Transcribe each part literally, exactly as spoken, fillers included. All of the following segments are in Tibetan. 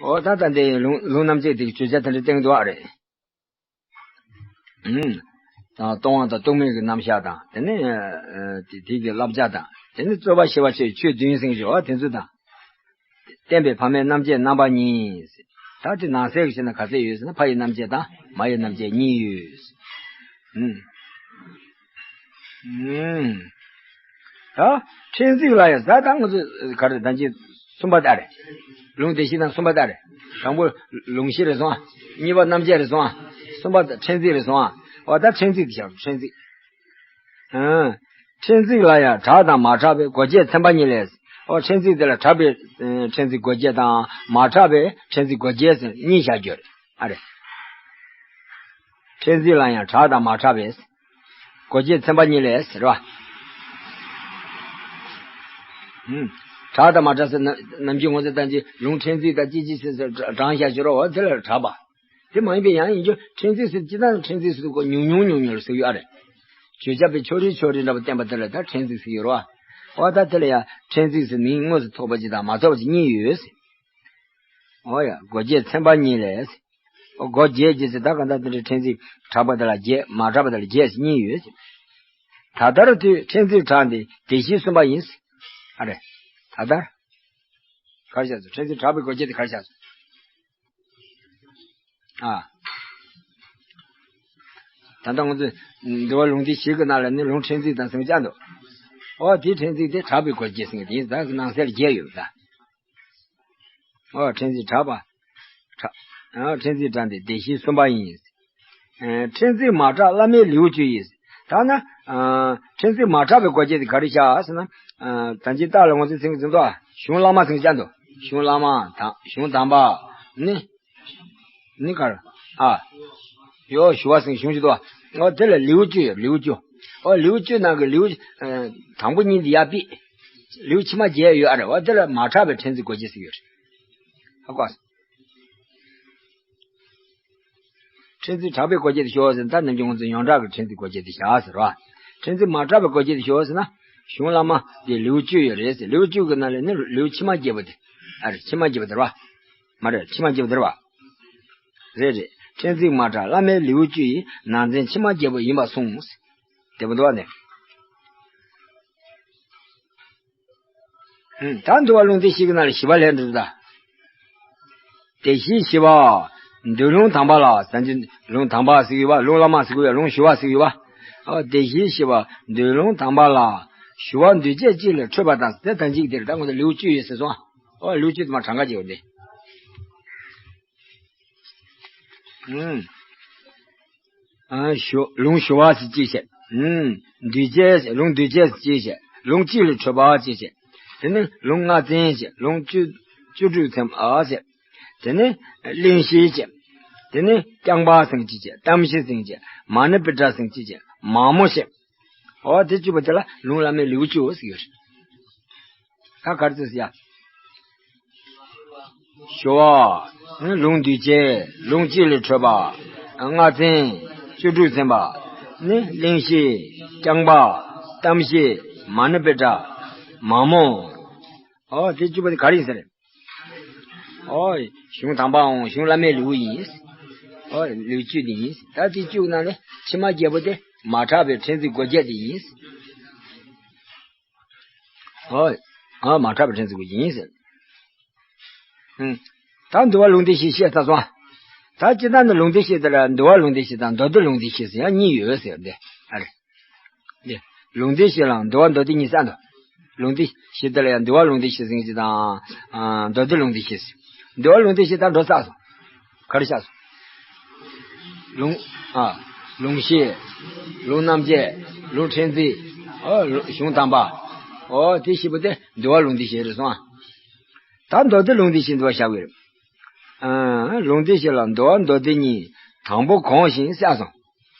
འོ་ད་ད་འདི་ལུང་ལུང་རྣམ་འབྱེད་དེ་གི་བརྗོད་བྱ་དེ་འདྲ་བསྟན་འདུག་ཨ་རེད། ཨུམ། ད་སྟོང་པ་དང་སྟོང་མེད་ཀྱི་རྣམ་གཞག་དང་དེ་ནས་ཨ་དེ་དེ་གི་བསླབ་བྱ་དང་དེ་ནས་རྩོད་པ་ཞི་བ་ཆོས་ཆོས་བདུན་ཟེར་གྱི་ཡོད་དེ་ཚོ་དང་། བསྟན་པའི་ཕ་མའི་རྣམ་འབྱེད་རྣམ་པ་གཉིས། ད་དེ་ནང་གསེས་ཀྱི་ཕྱི་ན་ག་ཚོད་ཡོད་ཟེར་ན་ཕ་ཡི་རྣམ་འབྱེད་དང་མ་ཡི་རྣམ་འབྱེད་གཉིས་ཡོད། ཨུམ། ཨུམ། ད་ཕྲན་ཚེགས་ལ་ཡང་ད་ད་ང་ཚོ་ག་རེ་ད་ཅི་གསུམ་པ་ད་རེད། ལུང་སྡེ་བཞི་དང་གསུམ་པ་ད་རེད། དང་པོ་ལུང་གཞི་རེད་སོང་ཨ། གཉིས་པ་རྣམ་འབྱེད་རེད་སོང་ཨ། གསུམ་པ་ཕྲན་ཚེགས་རེད་སོང་ཨ། འོ་ད་ཕྲན་ཚེགས་དེ་བཞག་ཕྲན་ཚེགས། ཨང་། ཕྲན་ཚེགས་ལ་ཡང་གྲགས་དང་མ་གྲགས་པའི་གོ་བརྗོད་ཚན་པ་གཉིས་ལས། འོ་ཕྲན་ཚེགས་དེ་ལ་གྲགས་པའི་ཨ་ཕྲན་ཚེགས་གོ་བརྗོད་དང་མ་གྲགས་པའི་ཕྲན་ཚེགས་གོ་བརྗོད་ཟེར་གཉིས་བཞག་རྒྱུ་རེད། ཨ་རེད། ཕྲན་ཚེགས་ལ་ཡང་གྲགས་དང་མ་གྲགས་པའི་གོ་བརྗོད་ཚན་པ་གཉིས་ལས་ཟེར་བ། ཨུམ། གྲགས་དང་མ་གྲགས་ཟེར་ན་ནམ་རྒྱུན་ངོ་ཚ་ལྟ་ཅི་ལུང་ཕྲན་ཚེགས་དང་ཅི་ཅི་ཟེར་ཟེར་གྲངས་བཞག་ཞུ་རོགས་འོ་དེ་ལ་གྲགས་པ། དེ་མ་ཡིན་པའི་ཡང་ཡིན་རྒྱུ་ཕྲན་ཚེགས་ཟེར་ཅི་ལྟར་ཕྲན་ཚེགས་ཟེར་གོ་ཉུང་ཉུང་ཉུང་ཉུང་ལ་ཟེར་ཡོད་ཨ་རེད། བརྗོད་བྱ་པའི་ཕྱོགས་རིས་ཕྱོགས་རིས་འདྲ་པོ་བསྟན་པ་དེ་ལ་ད་ཕྲན་ཚེགས་ཟེར་ཡོད་རེད་བ། འོ་ད་དེ་ལ་ཡང་ཕྲན་ཚེགས་ཟེར་མིང་དངོས་སུ་ཐོགས་པ་ཅིག་དང་མ་ཐོགས་པ་ཅིག་གཉིས་ཡོད་ཟེར། འོ་ཡ་གོ་བརྗོད་ཚན་པ་གཉིས་ལས། འོ་གོ་བརྗོད་ཅེས་ཟེར་ད་གང་ལྟར་དེ་འདྲའི་ཕྲན་ཚེགས་གྲགས་པ་དེ་ལ་བརྗོད་མ་གྲགས་པ་དེ་ལ་བརྗོད་ཟེར་གཉིས་ཡོད་ཟེར། ད་ལྟར་དུ་ཕྲན་ཚེགས་གྲགས་འདི་སྡེ་བཞི་གསུམ་པ་ཡིན་ཟེར། ཨ་རེད། ད་ལྟར། གར་བཞག་སོང་ཕྲན་ཚེགས་གྲགས་པའི་གོ་བརྗོད་དེ་གར་བཞག་སོང་། ཨ། ད་ལྟ་ང་ཚོས་འདུལ་བ་ལུང་སྡེ་བཞི་གི་ནང་ལ་ནི་ལུང་ཕྲན་ཚེགས་དང་ཟེར་བ་ཅིག་འདུག་འོ་དེའི་ཕྲན་ཚེགས་དེ་གྲགས་པའི་གོ་བརྗོད་ཟེར་མཁན་དེ་ཡིན་ད་ནང་གསེས་ལ་བརྗོད་ཡོད་ད། འོ་ཕྲན་ཚེགས་གྲགས་པ། གྲགས། འོ་ཕྲན་ཚེགས་གྲགས་འདི་སྡེ་བཞི་གསུམ་པ་ཡིན། ཨ་ཕྲན་ཚེགས་མ་གྲགས་བླ་མའི་ལེའུ་བཅུ་ཡིན། ད་ན། ཨ་ཕྲན་ཚེགས་མ་གྲགས་པའི་གོ་བརྗོད་དེ་ག་རེ་བྱ་ཟེར་ན། ཨ་ད་ཅི་རྟགས་ལ་ངོ་ཚ་ཟེར་གྱི་འདུག་གཞུང་བླ་མ་ཟེར་གྱི་འདུག་གཞུང་བླ་མ་དང་གཞུང་དམ་པ། ནི། ནི་གར། ཨ། ཡོ་ཞུ་བ་ཟེར་གཞུང་བཅུ་འདུག་འོ་དེ་ལ་ལེའུ་བཅུ་ཡོད་ལེའུ་བཅུ། འོ་ལེའུ་བཅུ་ནང་གི་ལེའུ། ཨ་དང་པོ་གཉིས་འདི་ཡར་ཕུད། ལེའུ་ཕྱི་མ་བརྒྱད་ཡོད་ཨ་རེད་འོ་དེ་ལ་མ་གྲགས་པའི་ཕྲན་ཚེགས་གོ་བརྗོད་ཟེར་གྱི་ཡོད་རེད། ཧ་གོ་ཕྲན་ཚེགས་གྲགས་པའི་གོ་བརྗོད་དེ་ཞོག་ཟེར་ན་ད་ནམ་རྒྱུན་ང་ཚོ་ཡོངས་གྲགས་ཀྱི་ཕྲན་ཚེགས་གོ་བརྗོད་དེ་བཞག་ཟེར་བ། ཕྲན་ཚེགས་མ་གྲགས་པའི་གོ་བརྗོད་དེ་ཞོག་ཟེར་ན། གཞུང་བླ་མ་དེ་ལེའུ་བཅུ་ཡོད་རེད་ཟེར་ལེའུ་བཅུ་གི་ནང་ལས་ནི་ལེའུ་ཕྱི་མ་བརྒྱད་པོ་དེ། ཨ་རེད་ཕྱི་མ་བརྒྱད་པོ་དེ་རེད་བ། མ་རེད་ཕྱི་མ་བརྒྱད་པོ་དེ་རེད་བ། རེད་རེད་ཕྲན་ཚེགས་མ་གྲགས་བླ་མའི་ལེའུ་བཅུ་ཡི་ནང་ཚན་ཕྱི་མ་བརྒྱད་པོ་ཡིན་པར་གསུངས། དེ་མོ་འདུག་བ་ནས། ད་འདུལ་བ་ལུང་སྡེ་བཞི་གི་ནང་ལ་བཞི་པ་ལས་འགྲོ་ད། སྡེ་བཞི་བཞི་པ། འདུལ་ལུང་དམ་པ་ལ་ཟེར་གྱི་ལུང་དམ་པ་ཟེར་གྱི་ཡོད་པ་ལུང་བླ་མ་ཟེར་གྱི་ཡོད་པ་ལུང་ཞུ་བ་ཟེར་གྱི་ཡོད་པ། ཨོ་སྡེ་བཞི་བཞི་པ་འདུལ་ལུང་དམ་པ་ལ། ཞུ་བ་འདུས་བྱས་གཅིག་ལས་འཕྲོས་པ་དང་དེ་ད་གཅིག་དེར་ད་ངོ་ད་ལེའུ་བཅུ་ཡོད་ཟེར་སོང་། ཨོ་ལེའུ་བཅུ་དེ་མ་གྲངས་ཀ་གཅིག་ཡོད་འདི། ཨུམ། ཨ་ཞུ་ལུང་ཞུ་བ་ཟེར་གཅིག་བྱས། ཨུམ། འདུས་བྱས་ལུང་འདུས་བྱས་ཟེར་གཅིག་བྱས། ལུང་གཅིག་ལས་འཕྲོས་པ་གཅིག་བྱས། དེ་ནས་ལུང་ལྔ་ཚན་བྱས། ལུང་བཅུ་བཅུ་དྲུག་ཚན་པ་བྱས། དེ་ནས་གླེང་གཞི་བྱས། དེ་ནས་རྐྱང་པ་ཟེར་གཅིག་བྱས། གཏམ་གཞི་ཟེར་གཅིག་བྱས། མ་ཎི་པི་ཏྲ་ཟེར་གཅིག་བྱས། མ་མོ་བྱས། ཨོ་དེ་བཅུ་པོ་དེ་ལ་ལུང་བླ་མའི་ལེའུ་བཅུ་ཟེར་གྱི་ཡོད་རེད། ད་ག་རེ་ཟེར་ཡ། ཞུ་བ། ལུང་འདུས་བྱས། ལུང་གཅིག་ལས་འཕྲོས་པ། ལྔ་ཚན། བཅུ་དྲུག་ཚན་པ། ནི་གླེང་གཞི། རྐྱང་པ། གཏམ་གཞི། མ་ཎི་པི་ཏྲ། མ་མོ། ཨོ་དེ་བཅུ་པོ་དེ་ག་རེ་ཡིན་ཟེར། ཨོ་གཞུང་དམ་པའམ་གཞུང་བླ་མའི་ལེའུ་ཡིན། ཨོ་ལེའུ་བཅུ་དེ་ཡིན། ད་དེ་བཅུ་ནང་ལས་ཕྱི་མ་བརྒྱད་པོ་དེ་མ་གྲགས་པའི་ཕྲན་ཚེགས་གོ་བརྗོད་དེ་ཡིན། ཨོ། ཨ་མ་གྲགས་པའི་ཕྲན་ཚེགས་གོ་བརྗོད་ཡིན་ཟེར། ཨུམ། ད་འདུལ་བ་ལུང་སྡེ་བཞི་བཤད་ཚར་སོང་། ད་སྤྱིར་བཏང་ནི་ལུང་སྡེ་བཞི་དེ་ལ་འདུལ་བ་ལུང་སྡེ་བཞི་དང་མདོ་སྡེ་ལུང་སྡེ་བཞི་ཟེར་ཡང་གཉིས་ཡོད་ཟེར་འདི། ཨ་རེ། འདི། ལུང་སྡེ་བཞི་ལའང་འདུལ་བ་མདོ་སྡེ་གཉིས་ཟེར་འདུག་ལུང་སྡེ་བཞི་དེ་ལ་ཡང་འདུལ་བ་ལུང་སྡེ་བཞི་ཟེར་གྱི་དང་། ཨ་མདོ་སྡེ་ལུང་སྡེ་བཞི་ཟེར། འདུལ་བ་ལུང་སྡེ་བཞི་ད་འགྲོ་ཚར་སོང་། ག་རེ་བཞག་སོང་། ལུང་། ཨ། ལུང་གཞི། ལུང་རྣམ་འབྱེད། ལུང་ཕྲན་ཚེགས། ཨོ་ལུ་གཞུང་དམ་པ། ཨོ་དེ་བཞི་པོ་དེ་འདུལ་བ་ལུང་སྡེ་བཞི་རེད་སོང་ཨ། ད་མདོ་སྡེ་ལུང་སྡེ་བཞི་འདུལ་བ་བཞག་གི་རེད། ཨ་ལུང་སྡེ་བཞི་ལ་འདུལ་བ་མདོ་སྡེ་གཉིས། དང་པོ་གོང་བཞིན་བཤད་སོང་།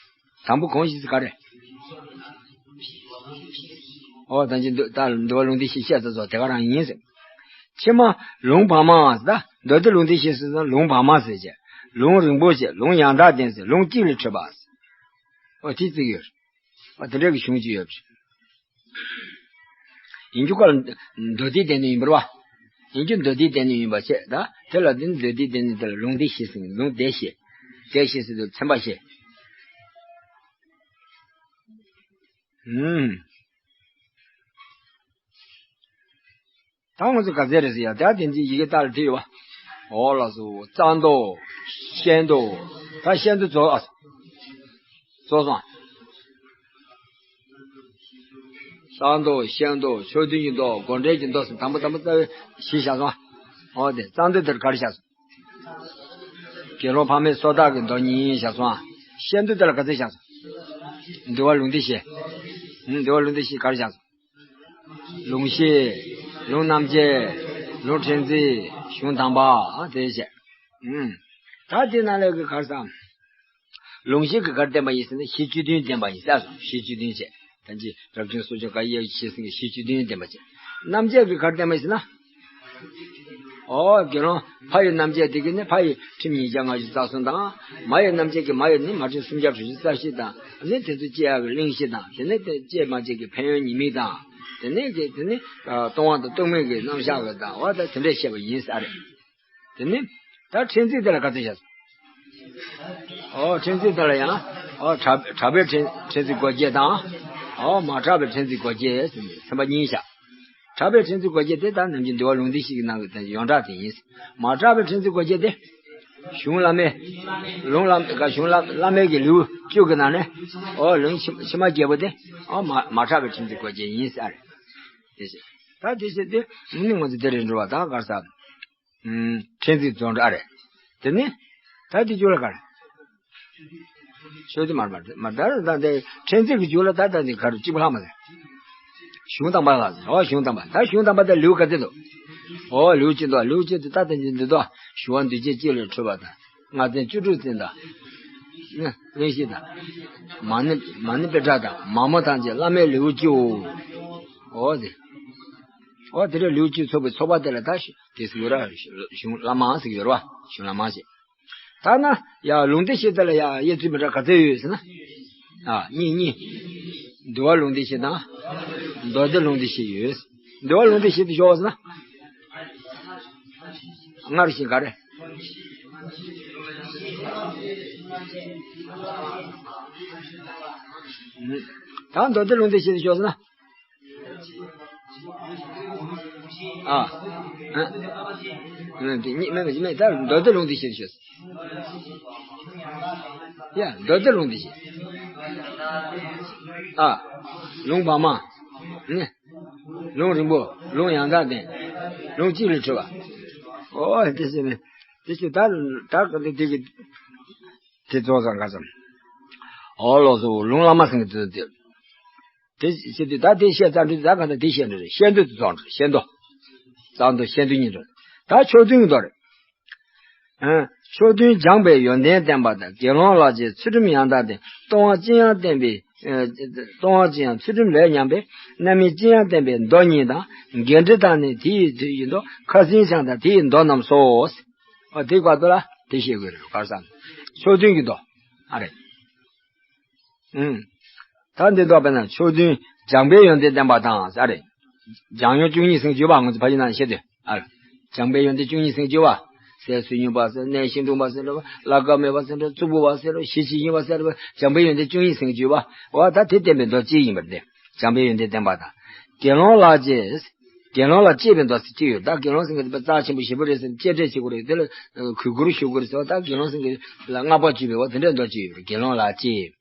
དང་པོ་གོང་བཞིན་ཟེར་ག་རེ། ཨོ་ད་ཅི་འདུལ་ད་འདུལ་བ་ལུང་སྡེ་བཞི་བཤད་ཚར་སོང་དེ་ག་རང་ཡིན་ཟེར། ཕྱི་མ་ལུང་བར་མ་ཟེར་ད་མདོ་སྡེ་ལུང་སྡེ་བཞི་ཟེར་ན་ལུང་བར་མ་ཟེར་བྱས། ལུང་རིང་པོ་བྱས་ལུང་ཡང་དག་ལྡན་ཟེར་ལུང་གཅིག་ལས་འཕྲོས་པ་ཟེར། ཨོ་དེ་བརྩི་གི་ཡོད་རེད། ཨོ་དེ་འདྲ་གི་གཞུང་ཅིག་ཡོད་རེད། ཡིན་རྒྱུ་ཁོ་ལ་མདོ་སྡེ་ལྡན་ནི་ཡིན་པ་རེད་བ། ཡིན་གྱི་མདོ་སྡེའི་སྡེ་ནི་ཡིན་པ་བྱས། ད་དེ་ལ་དེ་ནི་མདོ་སྡེའི་སྡེ་ནི་དེ་ལ་ལུང་སྡེ་བཞི་ཟེར། ལུང་སྡེ་བཞི། སྡེ་བཞི་ཟེར་དུས་ཚན་པ་བཞི། ཨུམ། ད་ང་ཚོ་ག་ཚད་རེད་ཟེར་ཡ། ད་དེ་འདི་ཡི་གེ་ལྟར་བྲིས་ཡོད་པ། འོ་ལགས་སོ། རྩ་མདོ། ཤེས་མདོ། ད་ཤེས་མདོ་རྫོགས་ཨ། རྫོགས་སོང་། རྩ་མདོ། ཤེས་མདོ། ཕྱོགས་བདུན་གྱི་མདོ། དགོངས་འགྲེལ་གྱི་མདོ་ཟེར། དང་པོ་དང་པོ་རྩ་བའི་བཞི་བཞག་སོང་། འོ་དེ་རྩ་མདོ་དེར་ག་རེ་བཞག་སོང་། དགེ་སློང་ཕ་མའི་སོ་ཐར་གྱི་མདོ་གཉིས་བཞག་སོང་། ཤེས་མདོ་དེ་ལ་ག་ཚོད་བཞག་སོང་། འདུལ་བ་ལུང་སྡེ་བཞི། ཨུམ། འདུལ་བ་ལུང་སྡེ་བཞི་ག་རེ་བཞག་སོང་། ལུང་གཞི། ལུང་རྣམ་འབྱེད། ལུང་ཕྲན་ཚེགས། གཞུང་དང་པ། དེ་བཤད། ཨུམ། ད་དེ་ནང་ལས་ཀྱི་ག་རེ་ཟེར། ལུང་གཞི་གི་ག་རེ་བསྟན་པ་ཡིན་ཟེར་ན། གཞི་བཅུ་བདུན་བསྟན་པ་ཡིན་ཟེར་སོང་། གཞི་བཅུ་བདུན་བྱས། ད་ཅི་རབ་བྱུང་གསོ་སྦྱོང་བཀའ་ཡི་ཡབ་ཀྱི་གཞི་ཟེར་གྱི་གཞི་བཅུ་བདུན་བསྟན་པ་བྱས། རྣམ་འབྱེད་ཀྱི་ག་རེ་བསྟན་པ་ཡིན་ཟེར་ན། ཨོ། དགེ་སློང་ཕ་ཡི་རྣམ་འབྱེད་དེ་གི་ནི་ཕ་ཡི་ཁྲིམས་ཉིས་བརྒྱ་ལྔ་བཅུ་རྩ་གསུམ་དང་། མ་ཡི་རྣམ་འབྱེད་ཀྱི་མ་ཡི་ནི་མ་ཁྲིམས་སུམ་བརྒྱ་དྲུག་ཅུ་རྩ་བཞི་དང་། དེ་ནས་དེ་ཚོ་བཅད་ཡག་གི་གླེང་གཞི་དང་། དེ་ནས་དེ་བཅད་མ་བཅད་ཀྱི་ཕན་ཡོན་ཉེས་དམིགས་དང་། དེ་ནས་ཀྱི་དེ་ནི་ཨ་གཏོང་བ་དང་གཏོང་མེད་ཀྱི་རྣམ་གཞག་གི་དང་། འོ་ད་དེ་འདྲས་བཤད་པ་ཡིན་ས་རེད། དེ་ནི་ད་ཕྲན་ཚེགས་དེ་ལ་ག་ཚོད་བཞག་སོང་། ཨོ། ཕྲན་ཚེགས་དེ་ལ་ཡང་། ཨོ། གྲགས་གྲགས་པའི་ཕྲན་ཕྲན་ཚེགས་སྒོ་བརྒྱད་དང་། ཨོ། མ་གྲགས་པའི་ཕྲན་ཚེགས་སྒོ་བརྒྱད་ཟེར་ནས་ཚན་པ་གཉིས་བཞག་གྲགས་པའི་ཕྲན་ཚེགས་སྒོ་བརྒྱད་དེ་ད་ནམ་རྒྱུན་འདུལ་བ་ལུང་སྡེ་བཞི་གི་ནང་གི་དེ་ཡོངས་གྲགས་དེ་ཡིན། མ་གྲགས་པའི་ཕྲན་ཚེགས་སྒོ་བརྒྱད་དེ། གཞུང་བླ་མེད། ལུང་བླ་ག་གཞུང་བླ་བླ་མེད་ཀྱི་ལེའུ་བཅུ་གི་ནང་ནས། ཨོ། ལུང་ཕྱི་ཕྱི་མ་བརྒྱད་པོ་དེ། ཨོ། མ་མ་གྲགས་པའི་ཕྲན་ཚེགས་སྒོ་བརྒྱད་ཡིན་ས་རེད། དེ་བྱས། ད་དེ་བྱས་ཏེ་ནི་ང་ཚོ་དེ་རེད་འགྲོ་བ། ད་ག་རེ་ཟེར། ཨུམ། ཕྲན་ཚེགས་རྫོགས་འགྲོ་ཨ་རེད། དེ་ནི། ད་དེ་རྒྱུ་ལ་ག་རེ། ཆོས་དེ་མར་མར་མར་ད་ད་དེ་ཕྲན་ཚེགས་ཀྱི་རྒྱུ་ལ་ད་ད་དེ་ག་རེ་གཅིག་པ་ལྷག་མ་རེད། གཞུང་དང་པ་ལ་ཟེར། ཨོ། གཞུང་དང་པ། ད་གཞུང་དང་པ་དེ་ལེའུ་ག་ཚོད་འདུག་ཨོ། ལེའུ་གཅིག་འདུག་ལེའུ་གཅིག་དེ་ད་དེ་འདི་འདུག་ཞུ་བ་འདུས་བྱས་གཅིག་ལས་འཕྲོས་པ་དང་། ལྔ་ཚན་བཅུ་དྲུག་ཚན་དང་། ནི་གླེང་གཞི་དང་། མ་ཎི་མ་ཎི་པཎྜི་ཏ་དང་མ་མོ་ཐམས་ཅད་བླ་མེད་ལེའུ་བཅུའོ། ཨོ་དེ། ཨོ་དེ་རེད། ལེའུ་བཅུ་ཚོགས་པའི་ཚོགས་པ་དེ་ལ་ད་ཞུ་དེ་ཟེར་གྱི་ཡོད་ར། གཞུང་བླ་མ་ཟེར་གྱི་ཡོད་ར་བ། གཞུང་བླ་མ་ཞེས། ད་ན་ཡ་ལུང་སྡེ་བཞི་དེ་ལ་ཡ་དབྱེ་ཚུལ་མི་འདྲ་ག་ཚོད་ཡོད་ཟེར་ན། ཨ། གཉིས་གཉིས། འདུལ་བ་ལུང་སྡེ་བཞི་དང་། མདོ་སྡེ་ལུང་སྡེ་བཞི་ཡོད། འདུལ་བ་ལུང་སྡེ་བཞི་དེ་ཞོག་ཟེར་ན། སྔར་བཞིན་ག་རེ། ད་མདོ་སྡེ་ལུང་སྡེ་བཞི་དེ་ཞོག་ཟེར་ན། ཨ། ཨ། ཨ། དེ་གཉིས་མེད་མེད་མེད། ད་མདོ་སྡེ་ལུང་སྡེ་བཞི་དེ་ཞོག་ཟེར། ཡ། མདོ་སྡེ་ལུང་སྡེ་བཞི། ཨ། ལུང་བར་མ། ནི། ལུང་རིང་པོ། ལུང་ཡང་དག་ལྡན། ལུང་གཅིག་ལས་འཕྲོས་པ། ཨོ་དེ་བྱས་ནས། དེ་བྱས་ད་ད་ག་འདི་དེ་གི་དེ་རྫོགས་སོང་ག་ཙམ། ཨོ་ལགས་སོ། ལུང་བླ་མ་ཟེར་གྱི་དེ་དེ། དེ་བྱས་དུས་ད་དེ་བཤད་ཚར་དུས་ད་ག་འདི་དེ་བཤད་འགྲོ་རེད། ཤེས་མདོ་དེ་རྫོགས་འགྲོ། ཤེས་མདོ། རྩ་མདོ་ཤེས་མདོ་གཉིས་འགྲོ། ད་ཕྱོགས་བདུན་གྱི་མདོ་རེད། ཨ། ཕྱོགས་བདུན་སྦྱངས་པས་ཡོན་ཏན་བསྟན་པ་དང་། དགེ་སློང་ལགས་ཀྱིས་ཚུལ་ཁྲིམས་ཡང་དག་ལྡན། ལྟུང་བ་ཅི་ཡང་བསྟན་པའི། ཨ། ལྟུང་བ་ཅི་ཡང་ཚུལ་ཁྲིམས་ལས་ཉམས་པའི། རྣམ་སྨིན་ཅི་ཡང་བསྟན་པའི་མདོ་གཉིས་དང་། འགལ་འབྲེལ་དག་ནི་དེ་ཡི་དུས་ཀྱི་མདོ། ཁ་སང་སྦྱངས་དང་དེ་ཡི་མདོ་རྣམས་སོ། ཨ། དེ་བར་དུ་ལ་དེ་བཤད་དགོས་རེད། ག་རེ་ཟེར་ན། ཕྱོགས་བདུན་གྱི་མདོ། ཨ་རེད། ཨུམ། ད་འདི་ལྡོག་པས་ན་ཕྱོགས་བདུན་སྦྱངས་པས་ཡོན་ཏན་བསྟན་པ་དང་ཟེར་རེད། སྦྱངས་ཡོན་བཅུ་གཉིས་ཟེར་གྱི་ཡོད་པ། ང་ཚོ་ཕ་གི་ནང་བཤད་དུས། ཨ། སྦྱངས་པས་ཡོན་ཏན་བཅུ་གཉིས་ཟེར་གྱི་ཡོད་པ། ཟས་སུ་སྙུང་བ་ཟེར། གནས་ཤིང་གྲོང་པ་ཟེར་རོ། བླ་གབ་མེད་པ་ཟེར་རོ། རྩུབ་པོ་བ་ཟེར་རོ། ཞི་ཞིང་ཡིན་པ་ཟེར་རོ། སྦྱངས་པས་ཡོན་ཏན་བཅུ་གཉིས་ཟེར་གྱི་ཡོད་པ། འོ་ད་དེ་བསྟན་པའི་མདོ་གཅིག་ཡིན་པར་ཏེ། སྦྱངས་པས་ཡོན་ཏན་བསྟན་པ་དང་། དགེ་སློང་ལགས་ཀྱིས། དགེ་སློང་ལ་གཅེས་པའི་མདོ་ཟེར་གཅིག་ཡོད། ད་དགེ་སློང་ཟེར་མཁན་དེ་རྩ་ཆེན་པོ་ཞེ་པོ་རེད་ཟེར་གཅེས་སྤྲས་བྱེད་དགོས་རེད། དེ་ལ་གུས་བཀུར་ཞུ་དགོས་རེད་ཟེར་བ། ད་དགེ་སློང་ཟེར་མཁན་ལ་བསྔགས་པ་བརྗོད་པའི་འོ་དེ་འདྲའི་མདོ་གཅིག་ཡོད་པ། དགེ་སློང་ལ་གཅེས།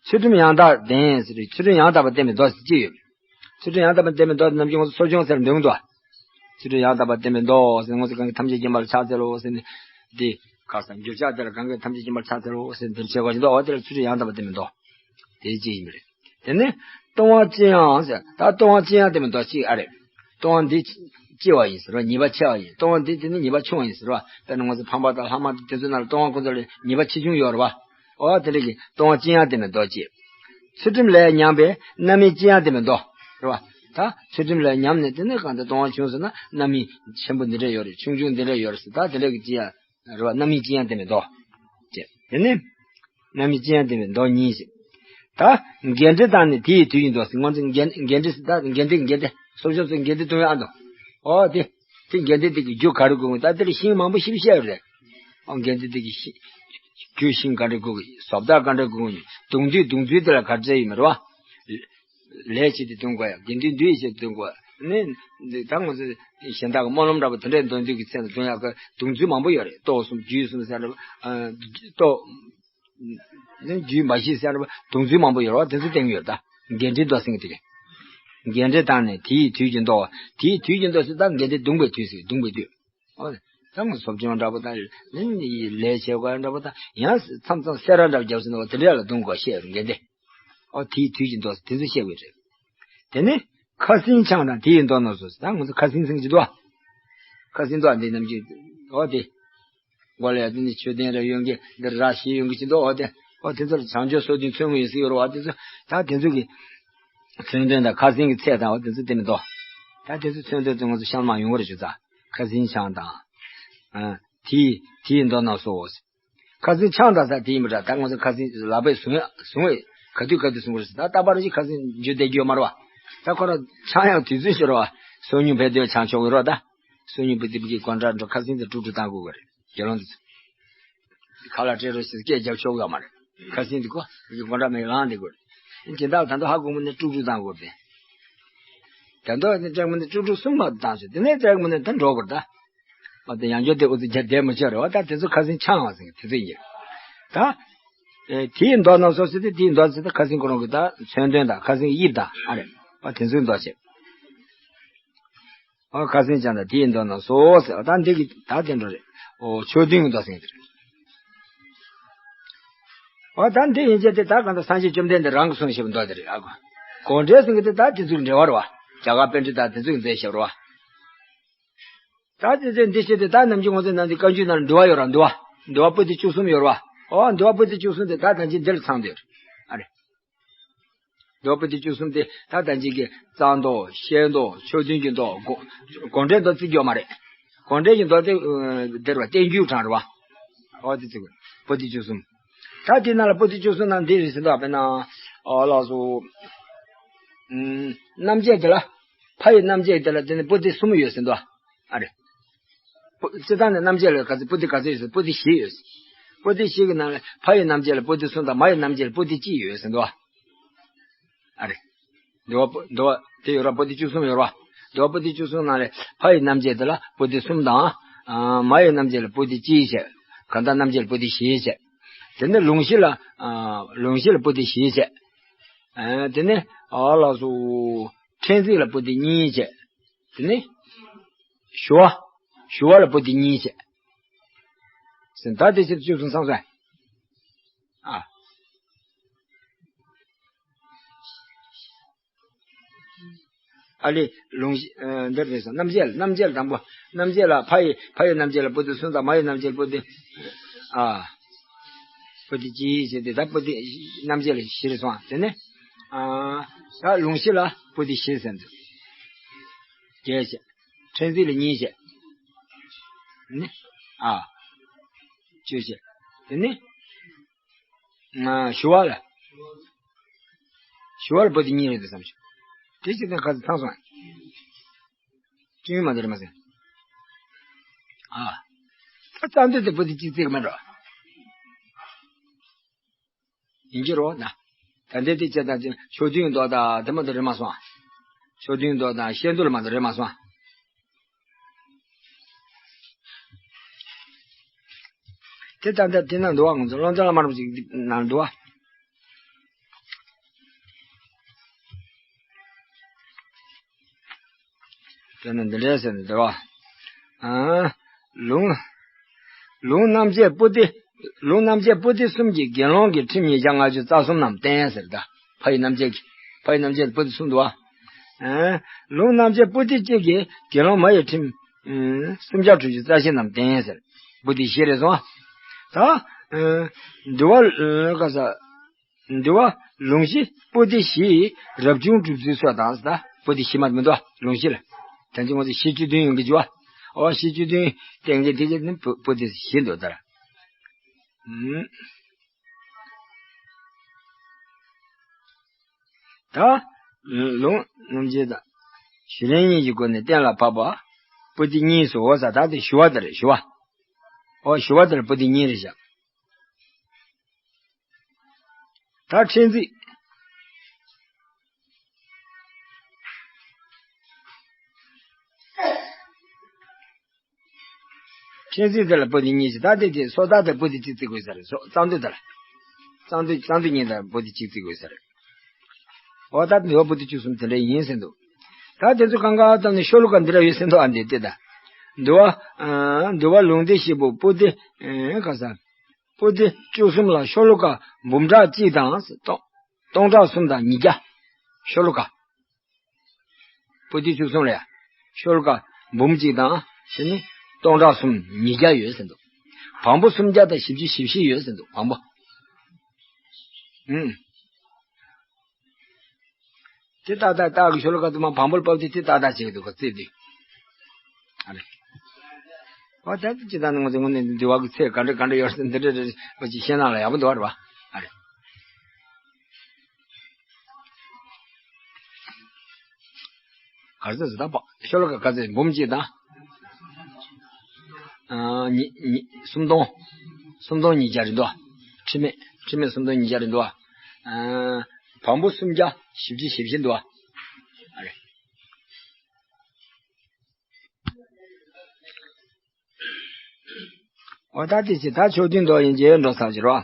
ཚུལ་ཁྲིམས་ཡང་དག་ལྡན་ཟེར་རེད། ཚུལ་ཁྲིམས་ཡང་དག་པ་བསྟན་པའི་མདོ་ཟེར་གཅིག་ཡོད། ཚུལ་ཁྲིམས་ཡང་དག་པ་བསྟན་པའི་མདོ་དེ་ནམ་རྒྱུན་ང་ཚོ་གསོ་སྦྱོང་ཟེར་འདོན་འདུག་ཚུལ་ཁྲིམས་ཡང་དག་པ་བསྟན་པའི་མདོ་ཟེར། ང་ཚོ་གང་གི་ཐམས་ཅད་མཁྱེན་པར་ཕྱག་འཚལ་ལོ་ཟེར་ནས། འདི་ག་རེ་ཟེར། འགྱུར་ཕྱག་དེ་ལ་གང་གི་ཐམས་ཅད་མཁྱེན་པར་ཕྱག་འཚལ་ལོ་ཟེར་ནས་འདིར་བྱེད་དགོས་ཀྱི་འདུག་འོ་དེ་ལ་ཚུལ་ཁྲིམས་ཡང་དག་པ་བསྟན་པའི་མདོ། དེ་གཅིག་ཡིན་པ་རེད། དེ་ནས་ལྟུང་བ་ཅི་ཡང་ཟེར། ད་ལྟུང་བ་ཅི་ཡང་བསྟན་པའི་མདོ་གཅིག་ཨ་རེད། ལྟུང་བ་འདི་སྐྱེ་བ་ཡིན་ཟེར་བ། ཉེས་པ་ཆེ་བ་ཡིན། ལྟུང་བ་འདི་དེ་ནི་ཉེས་པ་ཆུང་བ་ཡིན་ཟེར་བ། དཔེར་ན་ང་ཚོ་ཕམ་པ་དང་ལྷག་མ་དང་དེ་ཚོའི་ནང་ལ་ལྟུང་བ་ཁོ་ཚོ་ལ་ཉེས་པ་ཆེ་ཆུང་ཡོད་རེད་བ། ཨོ་དེ་འདྲ་གི་ལྟུང་བ་ཅི་ཡང་བསྟན་པའི་མདོ་གཅིག་ཚུལ་ཁྲིམས་ལས་ཉམས་པའི་རྣམ་སྨིན་ཅི་ཡང་བསྟན་པའི་མདོ། རེད་བ། ད་ཚུལ་ཁྲིམས་ལས་ཉམས་ནས་དེ་ནས་གང་ལྟར་ལྟུང་བ་བྱུང་ཟེར་ན་རྣམ་སྨིན་ཆེན་པོ་འདི་འདྲ་ཡོད་རེད། ཆུང་ཆུང་འདི་འདྲ་ཡོད་རེད་ཟེར། ད་དེ་འདྲ་གི་ཅི་ཡང་རེད་བ། རྣམ་སྨིན་ཅི་ཡང་བསྟན་པའི་མདོ། ཅེས་དེ་ནི། རྣམ་སྨིན་ཅི་ཡང་བསྟན་པའི་མདོ་གཉིས་ཤིག་ད་འགལ་འབྲེལ་དག་ནི་དེ་ཡི་དུས་ཡིན་དོ་ཟེར། ང་ཚོ་འགལ་འགལ་འབྲེལ་ཟེར། ད་འགལ་འབྲེལ་འགལ་འབྲེལ་སོ་སོ་སོ་འགལ་འབྲེལ་གཏོང་ཡག་ཨ་འདུག་ཨོ་དེ། དེ་དགེ་འདུན་དེ་གི་རྒྱུ་ག་རེ་དགོས་ཀྱི། ད་དེ་ལ་ཤིང་མང་པོ་ཞིག་བཤད་ཡོད་རེད། ཨོ་དགེ་འདུན་དེ་གི་ཤིང་། རྒྱུ་ཤིང་ག་འདྲ་དགོས་ཀྱི། བཟོ་ལྟ་ག་འདྲ་དགོས་ཀྱི། གདུང་འདུས། གདུང་འདུས་དེ་ལ་ག་འདྲ་ཡོད་མེད་རེད་བ། ལས་བྱེད་དེ་གདུང་དགོས་ཡ། དགེ་འདུན་འདུས་བྱེད་དེ་གདུང་དགོས་ནི། ད་ང་ཚོ་གཞན་དག་གི་སྨོན་ལམ་འདྲ་པོ་དེ་འདྲའི་འདོན་དུས་ཀྱི་ཚེ་ན་གདུང་ཡག་གི་གདུང་ཚུལ་མང་པོ་ཡོད་རེད། ལྟོ་གསུམ་རྒྱུད་གསུམ་ཟེར་འདྲ་པོ། ཨ་ལྟོ་ནི་རྒྱུད་མ་བཤད་ཟེར་འདྲ་པོ། གདུང་ཚུལ་མང་པོ་ཡོད་རེད་བ། དེ་ཚོ་བསྟན་གྱི་ཡོད་རེད། ད་གདན་འདྲེན་མདོ་ཟེར་གྱི་དེ་ག་གདན་འདྲེན་བཏང་ནས་དེ་ཡི་དུས་ཀྱི་མདོ། དེ་ཡི་དུས་ཀྱི་མདོ་ཟེར། ད་གདན་འདྲེན་གདུང་པའི་དུས་ཟེར། གདུང་པའི་དུས། ཨོ། ད་ང་ཚོ་ཟབ་སྦྱོང་འདྲ་པོ་དང་། ནི་ལས་བྱེད་དགོས་འདྲ་པོ་དང་། ཡང་མཚམས་མཚམས་སེ་ར་འདྲ་པོ་རྒྱབ་ཟིན་ནོ་དེ་འདྲ་ལ་གདུང་དགོས་བཤད་རུང་གལ་ཏེ། ཨོ་དེའི་དུས་ཀྱི་མདོ་དེ་ཚོ་བཤད་དགོས་རེད། དེ་ནས་ཁ་སེང་འཆང་དང་དེ་ཡི་མདོ་རྣམས་སོ། ད་ང་ཚོ་ཁ་སེང་སེང་གི་འདུག་ཁ་སེང་འདུག་འདི་རྣམས་ཀྱི། ཨོ་དེ། མགོ་ལ་ཡ་དེ་ནི་མཆོད་རྟེན་རེ་ཡོད་མཁན། འདི་ར་ཞིག་ཡོད་མཁན་ཅིག་འདུག་ཨོ་དེ། ཨོ་དེ་ཚོ་ལ་བྱང་ཆུབ་སོ་བདུན་མཚོན་གྱི་ཡོད་ཟེར་ཡོད་རེད་བ། དེ་ཚོ་ད་དེ་ཚོ་གི་མཚོན་དོན་དང་ཁ་སེང་གི་ཚད་དང་། ཨོ་དེ་ཚོ་དེ་ནི་མདོ། ད་དེ་ཚོ་མཚོན་དོན་ཚོ་ང་ཚོ་ཤར་མ་ཡོང་བར་ཞུ་ཚ། ཁ་སེང་འཆང་དང་། ཨ་དེའི་དེའི་མདོ་རྣམས་སོ། ཁ་སེང་འཆང་དང་ས་དེ་ཡིན་པ་འདྲ། ད་ང་ཚོ་ཁ་སེང་ལག་པས་བཟུང་ཡ་བཟུང་བས་ག་དུས་ག་དུས་བཟུང་དགོས་ཟེར། ད་རྟག་པར་ཅིག་ཁ་སེང་འཇུ་བསྡད་རྒྱུ་ཡོད་མ་རེད་བ། ད་ཁོ་རང་འཆང་ཡང་དུས་ཚོད་ཤོར་བ། སོ་ཉུང་བས་དེ་འཆང་ཆོག་གི་རེད་བ། ད་སོ་ཉུང་བས་དེ་གི་དགོན་གྲྭ་འགྲོ། ཁ་སེང་དེ་དཀྲུག་དཀྲུག་བཏང་དགོས་གི་རེད། དགེ་སློང་དེ་ཚོ་ཁ་ལག་སྤྲད་རོགས་ཟེར་སྐད་རྒྱབ་ཆོག་གི་ཡོད་མ་རེད། ཁ་སེང་དེ་ཁོ་གི་དགོན་གྲྭ་མེད་ལངས་བསྡད་དགོས་རེད། སྦྱིན་བདག་ད་དུང་ཧ་གོ་མི་ནས་དཀྲུག་དཀྲུག་བཏང་དགོས་རེད། དེ་ད་དུང་ནི་སྤྲད་མི་ནས་དཀྲུག་དཀྲུག་གསུམ་མ་བཏང་ཟེར། དེ་ནས་སྤྲད་མི་ནས་ད་འགྲོ་དགོས་རེད་ད། མ་དེ་ཡང་བསྐྱར་དེ་འུ་ཚོ་རྒྱ་བསྡད་མི་ཆོག་རེད་བ། ད་དེ་ཚོ་ཁ་སེང་འཆང་བ་ཟེར་གི་དེ་ཚོ་ཡིན། ད། ཨེ་དེའི་མདོ་རྣམས་སོ་ཟེར་ཏེ། དེའི་མདོ་ཟེར་ཏེ་ཁ་སེང་ཁོ་རང་གི་ད་མཚོན་དོན་དང་ཁ་སེང་གི་དབྱིབས་དང་ཨ་རེ། ཨ་དེ་ཚོའི་མདོ་བྱས། ཨ་ཁ་སེང་འཆང་དང་དེའི་མདོ་རྣམས་སོ་ཟེར། ད་འདི་གི་ད་དེ་འགྲོ་རེད། ཨོ་མཆོད་རྟེན་གྱི་མདོ་ཟེར་གི་དེ་རེད། ཨོ་ད་འདི་ཡིན་ཆད་དེ་ད་གང་ལྟར་སངས་རྒྱས་བཅོམ་ལྡན་འདས་རང་གིས་གསུངས་བཞག་པའི་མདོ་དེ་རེད། ཨ་གོ། དགོངས་འགྲེལ་ཟེར་གི་དེ་ད་དེ་ཚོའི་འགྲེལ་པ་རེད་བ། རྒྱ་གར་པཎྜི་ཏ་དེ་ཚོས་མཛད་བཞག་པ་རེད་བ། ད་དེ་ཚོས་འདི་བཤད་དེ། ད་ནམ་རྒྱུན་ང་ཚོ་ནང་དེ་བཀའ་འགྱུར་ནང་འདུལ་བ་ཡོད་ར། འདུལ་བ། འདུལ་བ་པོ་ཏི་བཅུ་གསུམ་ཡོད་ར་བ། ཨོ་འདུལ་བ་པོ་ཏི་བཅུ་གསུམ་དེ་ད་ད་ཅི་འདིར་ཚང་འདུག་ཨ་རེ། འདུལ་བ་པོ་ཏི་བཅུ་གསུམ་དེ་ད་ད་ཅི་གི་རྩ་མདོ། ཤེར་མདོ། མཆོད་རྟེན་གྱི་མདོ། དགོངས་འགྲེལ་མདོ་བརྩི་རྒྱུ་ཡོད་མ་རེད། དགོངས་འགྲེལ་གྱི་མདོ་དེ་འདིར་བ་བསྟན་འགྱུར་གྲངས་རེད་བ། ཨོ་དེ་ཚོ་པོ་ཏི་བཅུ་གསུམ། ད་དེ་ནང་ལ་པོ་ཏི་བཅུ་གསུམ་ནང་འདི་རེད་ཟེར་འདུག་དཔེར་ན། ཨོ་ལགས་སོ། ཨུམ། རྣམ་བཅད་དེ་ལ། ཕ་ཡི་རྣམ་བཅད་དེ་ལ་དེ་ནི་པོ་ཏི་གསུམ་ཡོད་ཟེར་འདུག་ཨ་རེ། པོ་སྤྱིར་བཏང་ནས་རྣམ་བཅད་ལ་ག་ཚོད་པོ་ཏི་ག་ཚོད་ཡོད་ཟེར། པོ་ཏི་བཞི་ཡོད་ཟེར། པོ་ཏི་བཞི་གི་ནང་ལ་ཕ་ཡི་རྣམ་བཅད་ལ་པོ་ཏི་གསུམ་དང་། མ་ཡི་རྣམ་བཅད་ལ་པོ་ཏི་གཅིག་ཡོད་ཟེར་འདུག་ཨ་རེ། འདུལ་བ་པོ་འདུལ་བ་དེ་ཡོད་ར། པོ་ཏི་བཅུ་གསུམ་ཡོད་ར། འདུལ་བ་པོ་ཏི་བཅུ་གསུམ་ནང་ལས་ཕ་ཡི་རྣམ་བཅད་དེ་ལ་པོ་ཏི་གསུམ་དང་། ཨ་མ་ཡི་རྣམ་བཅད་ལ་པོ་ཏི་གཅིག་བྱས། གང་ལྟར་རྣམ་བཅད་ལ་པོ་ཏི་བཞི་བྱས། དེ་ནས་ལུང་གཞི་ལ། ཨ་ལུང་གཞི་ལ་པོ་ཏི་བཞི་བྱས། ཨ་དེ་ནས་ཨ་ལགས་སོ། ཕྲན་ཚེགས་ལ་པོ་ཏི་གཉིས་བྱས། དེ་ནས་ཞུ་བ། ཞུ་བ་ལ་པོ་ཏི་གཉིས་བྱས། ཟེར། ད་དེ་ཕྱིར་བཅུ་གསུམ་ཚང་སོང་། ཨ། ཨ་ལས་ལུང་གཞི། ཨ་འདིར་རེད་སོང་། རྣམ་བཅད་ལ། རྣམ་བཅད་ལ་དང་པོ། རྣམ་བཅད་ལ་ཕ་ཡི་ཕ་ཡི་རྣམ་བཅད་ལ་པོ་ཏི་གསུམ་དང་། མ་ཡི་རྣམ་བཅད་ལ་པོ་ཏི། ཨ། པོ་ཏི་གཅིག་བྱས་ཏེ། ད་པོ་ཏི་རྣམ་བཅད་ལ་བཞི་རེད་སོང་། དེ་ནས། ཨ། ད་ལུང་གཞི་ལ་པོ་ཏི་བཞི་ཟེར་འདུག་བརྒྱད་བྱས། ཕྲན་ཚེགས་ལ་གཉིས་བྱས། ནི། ཨ། བཅུ་བྱས། དེ་ནས། ཨ་ཞུ་བ་ལ། ཞུ་བ་ལ་པོ་ཏི་གཉིས་རེད་འདུག་བསམ་བྱུང་། དེ་ཕྱིར་དེ་ཁ་ཚ་ཚང་སོང་། བཅུ་ཡིན་མ་དེ་རེད་མ་ཟེར། ཨ། ད་རྩ་མདོ་དེ་པོ་ཏི་གཅིག་བརྩི་གི་མེད་འགྲོ། ཡིན་གྱི་རེད་ན། ད་འདི་དེ་བྱས་ད་ཅི་མཆོད་རྟེན་མདོ་དང་དེ་མ་གཏོགས་རེད་མ་སོང་། མཆོད་རྟེན་མདོ་དང་ཤེར་མདོ་ལ་མ་གཏོགས་རེད་མ་སོང་། དེ་ད་ལྟ་དེ་ན་འདུག་བ། ང་ཚོ་ཀློང་རྩལ་བླ་མ་རིན་པོ་ཆེ་ན་འདུག་བ། དེ་ནི་འདི་འདྲའི་ཟེར་ནས་འདུག་བ། ཨ། ལུང་། ལུང་རྣམ་བཅད་པོ་ཏི། ལུང་རྣམ་བཅད་པོ་ཏི་གསུམ་གྱིས་དགེ་སློང་གི་ཁྲིམས་ཉིས་བརྒྱ་ལྔ་བཅུ་རྩ་གསུམ་རྣམས་བསྟན་ཟེར། ད་ཕ་ཡི་རྣམ་བཅད་ཀྱིས། ཕ་ཡི་རྣམ་བཅད་པོ་ཏི་གསུམ་འདུག་བ། ཨ། ལུང་རྣམ་བཅད་པོ་ཏི་གཅིག་གིས་དགེ་སློང་མ་ཡི་ཁྲིམས། ཨ། སུམ་བརྒྱ་དྲུག་ཅུ་རྩ་བཞི་རྣམས་བསྟན་ཟེར། པོ་ཏི་བཞི་རེད་སོང་། ད། ཨ། འདུལ་བ། ཨ། ག་ས། འདུལ་བ་ལུང་གཞི་པོ་ཏི་བཞི་རབ་བྱུང་གྲུབ་ཚུལ་སོགས་དང་། ད་པོ་ཏི་བཞི་མ་མི་འདུག་ལུང་གཞི་ལ། ད་ཅི་ང་ཚོ་བཞི་བཅུ་བདུན་ཡོང་གི་འདུག་བ། ཨོ་བཞི་བཅུ་བདུན་བསྟན་གྱི་དེ་གི་ནི་པོ་པོ་ཏི་བཞི་འདུག་ད་ར། ཨུམ། ད་ལུང་རྣམ་འབྱེད་དང་། ཞུ་ལན་གཉིས་ཀྱི་སྒོ་ནས་གཏན་ལ་ཕབ་པ། པོ་ཏི་གཉིས་སོ། འོ་ས་ད་དེ་ཞུ་བ་དེ་རེད། ཞུ་བ། འོ་ཞུ་བ་དེ་ལ་པོ་ཏི་གཉིས་རེད་བཞག་ད་ཕྲེང་རྩིས། ཕྲེང་རྩིས་དེ་ལ་པོ་ཏི་གཉིས་ཤིག་ད་དེ་དེ་སོ་ད་དེ་པོ་ཏི་གཅིག་བརྩི་དགོས་ས་རེད། སོ་གཙང་དུས་དེ་ལ། གཙང་དུས་གཙང་དུས་གཉིས་དང་པོ་ཏི་གཅིག་བརྩི་དགོས་ས་རེད། འོ་ད་འདི་བ་པོ་ཏི་བཅུ་གསུམ་དེ་འདྲ་ཡིན་ཟེར་འདུག་ད་དེ་ཚོ་གང་ག་ཙམ་ནས་ཤོ་ལོ་ཀ་འདི་འདྲ་ཡོད་ཟེར་འདུག་ཨ་འདི་དེ་ད། འདུལ་བ། འདུལ་བ་ལུང་སྡེ་བཞི་པོ་པོ་ཏི། ག་ས། པོ་ཏི་བཅུ་གསུམ་ལ་ཤོ་ལོ་ཀ་འབུམ་ཕྲག་གཅིག་དང་སྟོང་། སྟོང་ཕྲག་གསུམ་དང་ཉིས་བརྒྱ། ཤོ་ལོ་ཀ་པོ་ཏི་བཅུ་གསུམ་ལ་ཡ། ཤོ་ལོ་ཀ་འབུམ་གཅིག་དང་ཟེར་ནི་སྟོང་ཕྲག་གསུམ་ཉིས་བརྒྱ་ཡོད་ཟེར་འདུག་བམ་པོ་སུམ་བརྒྱ་དང་བཞི་བཅུ་ཞེ་བཞི་ཡོད་ཟེར་འདུག་བམ་པོ། ཨུམ། དེ་ཏག་ཏག་ཏག་གི་ཤོ་ལོ་ཀ་དུ་མ་བམ་པོར་བབས་ཏེ་དེ་ཏག་ཏག་བྱེད་ཀྱི་འདུག་ག་རྩིས་དེ། ཨ་རེ། ཨོ་ད་དེ་ཅི་ད་ནི་ང་ཚོ་དངོས་གནས་འདི་བ་གི་ཚེ་ག་འདྲ་ག་འདྲ་ཡོད་ཟེར་འདི་འདྲ་འདྲ་འདྲ་ཅིག་ཤེས་ན་ལ་ཡག་པོ་འདུག་བ་རེད་བ། ཨ་རེ། ག་ཚོད་ཟེར་ད་པ་ཤོ་ལོ་ཀ་ག་ཚོད་འབུམ་གཅིག་དང་། ཨ་ཉི་ཉི་སུམ་སྟོང་། སུམ་སྟོང་ཉིས་བརྒྱ་རེད་འདུག་ཁྲི་མེད་ཁྲི་མེད་སུམ་སྟོང་ཉིས་བརྒྱ་རེད་འདུག་ཨ་བམ་པོ་སུམ་བརྒྱ་བཞི་བཅུ་ཞེ་བཞི་འདུག་ཨ་རེ། འོ་ད་དེ་ཚེ་ད་ཕྱོགས་བདུན་མདོ་ཡིན་རྗེས་འགྲོ་ཚར་གྱི་རོ།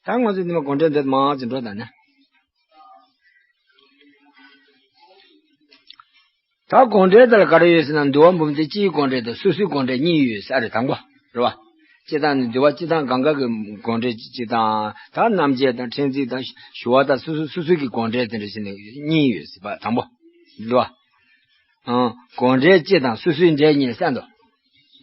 ད་ང་ཚོ་འདི་མ་དགོངས་འགྲེལ་འདི་མང་ཙམ་འགྲོ་ད་ནི། ད་དགོངས་འགྲེལ་དེ་ལ་ག་རེ་ཡོད་ཟེར་ན་འདུལ་བ་འབུམ་སྡེ་སྤྱིའི་དགོངས་འགྲེལ་དང་སོ་སོའི་དགོངས་འགྲེལ་གཉིས་ཡོད་ཟེར་རེད་དང་པོ། རེད་བ། སྤྱིར་བཏང་ནི་འདུལ་བ་སྤྱིར་བཏང་གང་ག་གི་དགོངས་འགྲེལ་སྤྱི་དང་ད་རྣམ་འབྱེད་དང་ཕྲེང་རྩིས་དང་ཞུ་བ་དང་སོ་སོ་སོ་སོའི་གི་དགོངས་འགྲེལ་དེ་འདྲ་བྱས་ནས་གཉིས་ཡོད་ཟེར་བ་དང་པོ། རེད་བ། ཨང་། དགོངས་འགྲེལ་སྤྱི་དང་སོ་སོའི་འགྲེལ་གཉིས་ཟེར་འདུག་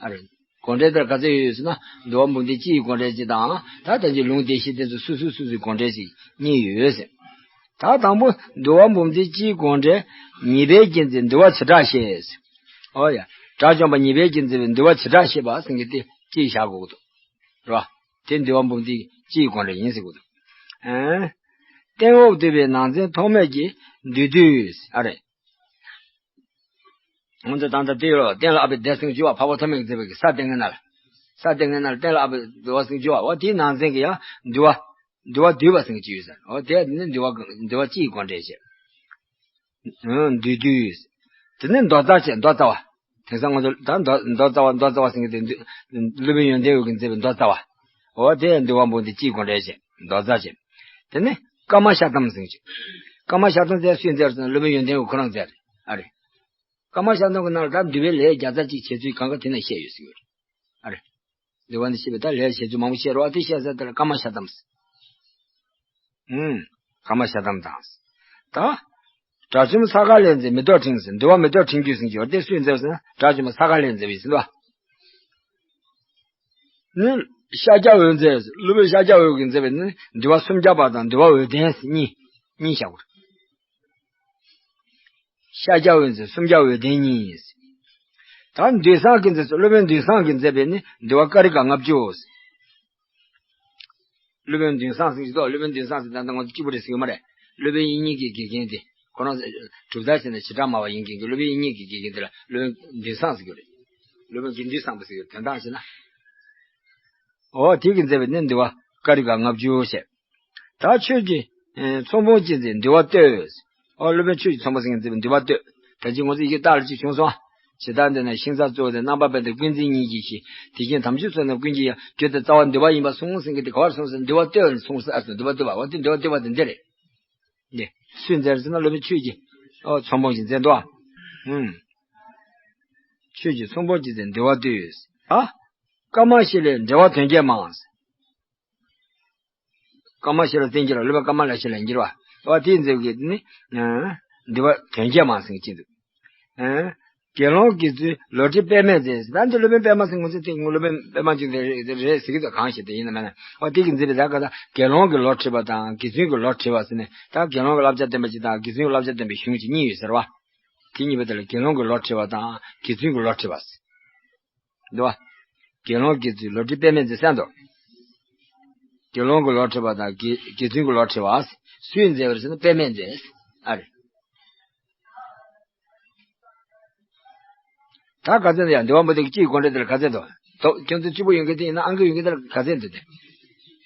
ཨ་རེད། དགོངས་འགྲེལ་དེར་ག་ཚོད་ཡོད་ཟེར་ན་འདུལ་བ་འབུམ་སྡེ་སྤྱིའི་དགོངས་འགྲེལ་གཅིག་དང་ད་ལྟ་གྱི་ལུང་སྡེ་བཞི་དེ་ཚོ་སོ་སོའི་སོ་སོའི་དགོངས་འགྲེལ་ཞིག་གཉིས་ཡོད་ཟེར། ད་དང་པོ་འདུལ་བ་འབུམ་སྡེ་སྤྱིའི་དགོངས་འགྲེལ་ཉེས་པའི་རྒྱུ་མཚན་འདུལ་བ་བྱེ་བྲག་བཤད་ཟེར། ཨོ་ཡ། དགྲ་བཅོམ་པ་ཉེས་པའི་རྒྱུ་མཚན་འདུལ་བ་བྱེ་བྲག་བཤད་པ་ཟེར་མཁན་དེ་གཅིག་བཞག་དགོས་ཀྱི་འདུག་རེད་བ། དེ་འདུལ་བ་འབུམ་སྡེ་སྤྱིའི་དགོངས་འགྲེལ་ཡིན་ཟེར་དགོས་འདུག་ཨ། སྟེང་འོག་འདུས་པའི་ནང་ཚན་ཐོགས་མེད་ཀྱི་མདོར་བསྡུས་ཨ་རེད། ང་ཚོ་ད་ལྟ་དེ་ཡོད་ལ་གཏན་ལ་དབབ་པའི་སྡེ་སེམས་སྦྱོར་བ་འཕགས་པ་ཐོགས་མེད་ཀྱིས་མཛད་པའི་ས་སྡེ་ལྔའི་ནང་ལ། ས་སྡེ་ལྔའི་ནང་ལ་གཏན་ལ་དབབ་པའི་སྡེ་པ་སེམས་སྦྱོར་བ་འོ་དེའི་ནང་ཚན་གྱི་ཡང་འདུལ་བ། འདུལ་བ་བསྡུས་པ་ཟེར་གྱི་ཡོད་ཟེར། འོ་དེ་ནི་འདུལ་བ་འདུལ་བ་སྤྱིའི་དགོངས་འགྲེལ་བྱས། མདོར་བསྡུས། དེ་ནི་མདོ་རྩ་བྱས་མདོ་རྩ་བ། དེང་སང་ང་ཚོ་ད་མདོ་མདོ་རྩ་བ་མདོ་རྩ་བ་ཟེར་གྱི་དེ་འདུལ་སློབ་དཔོན་ཡོན་ཏན་འོད་ཀྱིས་མཛད་པའི་མདོ་རྩ་བ། འོ་དེ་འདུལ་བ་འབུམ་སྡེ་སྤྱིའི་དགོངས་འགྲེལ་བྱས་མདོ་རྩ་བྱས། དེ་ནི་བཀའ་མ་ཤ་ཏམ་ཟེར་གྱི། བཀའ་མ་ཤ་ཏམ་དེ་སུས་མཛད་ཟེར་ན་སློབ་དཔོན་ཡོན་ཏན་འོད་ཁོ་རང་མཛད་རེད། ཨ་རེད། བཀའ་མ་ཤ་ཏམ་གྱི་ནང་ལ་ད་འདུལ་བའི་ལས་བརྒྱ་རྩ་གཅིག་བྱེད་ཚུལ་གང་ག་དེ་ན་བཤད་ཡོད་ཟེར་གྱི་ཡོད་རེད། ཨ་རེད། འདུལ་བ་འདི་བཤད་པའི་ད་ལས་བྱེད་ཚུལ་མང་པོ་བཤད་རོགས་དེ་བཤད་ས་དེ་ལ་བཀའ་མ་ཤ་ཏམ་ཟེར། ཨུམ། བཀའ་མ་ཤ་ཏམ་དང་། ད། དགྲ་བཅོམ་ས་ག་ལས་མཛད་མི་ལྡོག་ཕྲེང་ཟེར་འདུལ་བ་མི་ལྡོག་ཕྲེང་རྒྱུད་ཟེར་གྱི་ཡོད་དེ་སུས་མཛད་ཟེར་ན་དགྲ་བཅོམ་པ་ས་ག་ལས་མཛད་པའི་ཟེར་འདུལ་བ། ནི་ཤཱཀྱ་འོད་མཛད། སློབ་དཔོན་ཤཱཀྱ་འོད་ཀྱིས་མཛད་པའི་ནི་འདུལ་བ་སུམ་བརྒྱ་པ་དང་འདུལ་བ་འོད་ལྡན་གཉིས། གཉིས་བཞག་པ་རེད། ཤཱཀྱ་འོད་མཛད་སུམ་བརྒྱ་འོད་ལྡན་གཉིས། ད་འདུས་བཟང་གིས་མཛད་སློབ་དཔོན་འདུས་བཟང་གིས་མཛད་པའི་ནི་འདུལ་བ་ཀ་རི་ཀ་ལྔ་བཅུ། སློབ་དཔོན་འདུས་བཟང་ཟེར་གྱི་འདུག་སློབ་དཔོན་འདུས་བཟང་ཟེར་ད་ལྟ་ང་ཚོ་གཅིག་པུ་རེད་ཟེར་གྱི་མ་རེད། སློབ་དཔོན་དབྱིག་གཉེན་གྱི་དགེ་རྒན་དེ། ཁོ་རང་གྲུབ་མཐའ་བྱས་ན་བྱེ་བྲག་སྨྲ་བ་ཡིན་མཁན་གྱི་སློབ་དཔོན་དབྱིག་གཉེན་གྱི་དགེ་རྒན་དེ་ལ་སློབ་དཔོན་འདུས་བཟང་ཟེར་གྱི་རེད། སློབ་དཔོན་དགེ་འདུན་བཟང་པོ་ཟེར་གྱི་རེད་དོན་དག་བྱས་ན། འོ་དེ་གིས་མཛད་པའི་ནི་འདུལ་བ་ཀ་རི་ཀ་ལྔ་བཅུ་བྱས། ད་ཆོས་ཀྱི་ཚོང་དཔོན་གྱིས་མཛད་འདུལ་བ་བསྟོད། ཨོ་སློབ་དཔོན་ཆོས་ཀྱི་ཚོང་དཔོན་ཟེར་མཁན་འདུལ་བ་བསྟོད། ད་ཅི་ང་ཚོ་ཡི་གེ་རྟགས་ལ་ཅིག་བྱུང་སོང་། ཇི་ལྟར་འདོད་ན་ཤིང་རྩ་གཙོ་བོ་དེ་རྣམ་པར་སྤེལ་དང་ཀུན་འཛིན་གཉིས་ཀྱིས་ཤིག་དེ་བཞིན་དམ་ཆོས་ཚོགས་རྣམས་ཀུན་གྱི་ཡང་། རྒྱུ་དང་རྩ་བ་འདུལ་བ་ཡིན་པར་གསུངས་ཟེར་མཁན་དེ་ག་བར་གསུངས་ཟེར་འདུལ་བ་བསྟོད་ལ་གསུངས་ཟེར་ཨ་ཙི་འདུལ་བ་བསྟོད་པ་འོ་དེ་འདུལ་བ་བསྟོད་པ་དེ་འདི་རེད། འདི་སུས་མཛད་ཟེར་ན་སློབ་དཔོན་ཆོས་ཀྱི་ཨོ་ཚོང་དཔོན་གྱིས་མཛད་འདུག་ཨ། ཆོས་ཀྱི་ཚོང་དཔོན་གྱིས་མཛད་འདུལ་བ་བསྟོད། ཨ། བཀའ་མ་བཞི་ལས་འགྲེལ་བ་དོན་བརྒྱད་མང་། བཀའ་མ་བཞི་ལ་བརྟེན་གྱི་ལ་སློབ་དཔོན་བཀའ་མ་ལ་བཞི་ལ་ཡིན་གྱི་རེད་བ། འོ་དེའི་མཛད་པའི་ནི། འདུལ་བ་དོན་བརྒྱད་མང་ཟེར་གྱི་འདུག་དགེ་སློང་དགེ་ཚུལ་ལོ་ཁྲིད་པདྨས་མཛད། ད་འདི་སློབ་དཔོན་པདྨ་ཟེར་ང་ཚོས་དེ་སློབ་དཔོན་པདྨ་འབྱུང་གནས་རེད་ཟེར་གྱི་འདུག་གང་ཞིག་དེ་ཡིན་ན་མིན་ན། འོ་དེ་གི་མཛད་པའི་ད་ག་ད་དགེ་སློང་གི་ལོ་ཁྲིད་པ་དང་དགེ་ཚུལ་གྱི་ལོ་ཁྲིད་པ་ཟེར་ནས་ད་དགེ་སློང་གི་བསླབ་བྱ་སྟོན་པ་གཅིག་དང་དགེ་ཚུལ་གྱི་བསླབ་བྱ་སྟོན་པའི་གཞུང་གཅིག་གཉིས་ཡོད་ཟེར་བ། དེ་གཉིས་པོ་དེ་ལ་དགེ་སློང་གི་ལོ་ཁྲིད་པ་དང་དགེ་ཚུལ་གྱི་ལོ་ཁྲིད་པ་ཟེར། འདུལ་བ། དགེ་སློང་དགེ་ཚུལ་ལོ་ཁྲིད་པདྨས་མཛད་གསན་ཏོ། དགེ་སློང་གི་ལོ་ཁྲིད་པ་དང་དགེ་དགེ་ཚུལ་གྱི་ལོ་ཁྲིད་པ། སུས་མཛད་པ་རེད་ཟེར་ན་པདྨས་མཛད། ཨ་རེ། ད་ག་ཚད་འདུག་ཡ། འདུལ་བ་མུ་སྟེགས་གཅིག་གི་དགོངས་འགྲེལ་དེ་ལ་ག་ཚད་འདུག་དོ་ཁྱོད་ཚོ་གཅིག་པོ་ཡོང་གི་དེ་ཡིན་ན། ཨང་ཀི་ཡོང་གི་དེ་ལ་ག་ཚད་འདུག་དེ།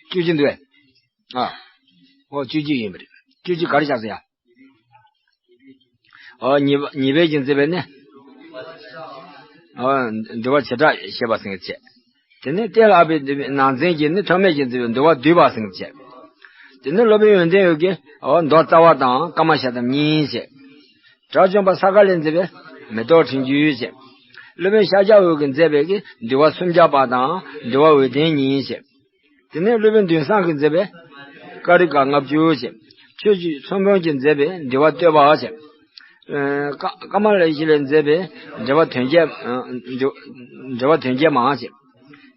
བཅུ་གཅིག་འདུག་གས། ཨ། ཨོ་བཅུ་གཅིག་ཡིན་པ་རེད། བཅུ་གཅིག་ག་རེ་བཞག་སོང་ཡ། ཨོ་ཉེས་པ་ཉེས་པའི་གི་མཛད་པས་ནི། ཨོ་འདུལ་བ་བྱེ་བྲག་བཤད་པ་ཟེར་གྱི་བྱས། དེ་ནས་གཏན་ལ་དབབ་པའི་ནང་ཚན་གྱིས་ནི་ཐོགས་མེད་ཀྱི་མཛད་པའི་འདུལ་བ་བསྡུས་པ་ཟེར་གྱི་བྱས། དེ་ནས་སློབ་དཔོན་ཡོན་ཏན་འོད་ཀྱིས་ཨོ་མདོ་རྩ་བ་དང་ཀ་མ་ཤ་ཏ་གཉིས་བྱས། དགྲ་བཅོམ་པ་ས་ག་ལས་མཛད་པའི་མེ་ཏོག་ཕྲེང་རྒྱུད་བྱས། སློབ་དཔོན་ཤཱཀྱ་འོད་ཀྱིས་མཛད་པའི་གི་འདུལ་བ་སུམ་བརྒྱ་པ་དང་འདུལ་བ་འོད་ལྡན་གཉིས་བྱས། དེ་ནས་སློབ་དཔོན་འདུན་བཟང་གིས་མཛད་པའི་ཀ་རི་ཀ་ལྔ་བཅུ་བྱས། ཆོས་རྗེ་ཚོང་དཔོན་གྱིས་མཛད་པའི་འདུལ་བ་བསྟོད་པ་བྱས། ཨ་ཀ་ཀ་མ་ལ་ཤཱི་ལས་མཛད་པའི་འགྲེལ་པ་དོན་རྒྱས། ཨ་འགྲེལ་པ་དོན་རྒྱས་མ་བྱས།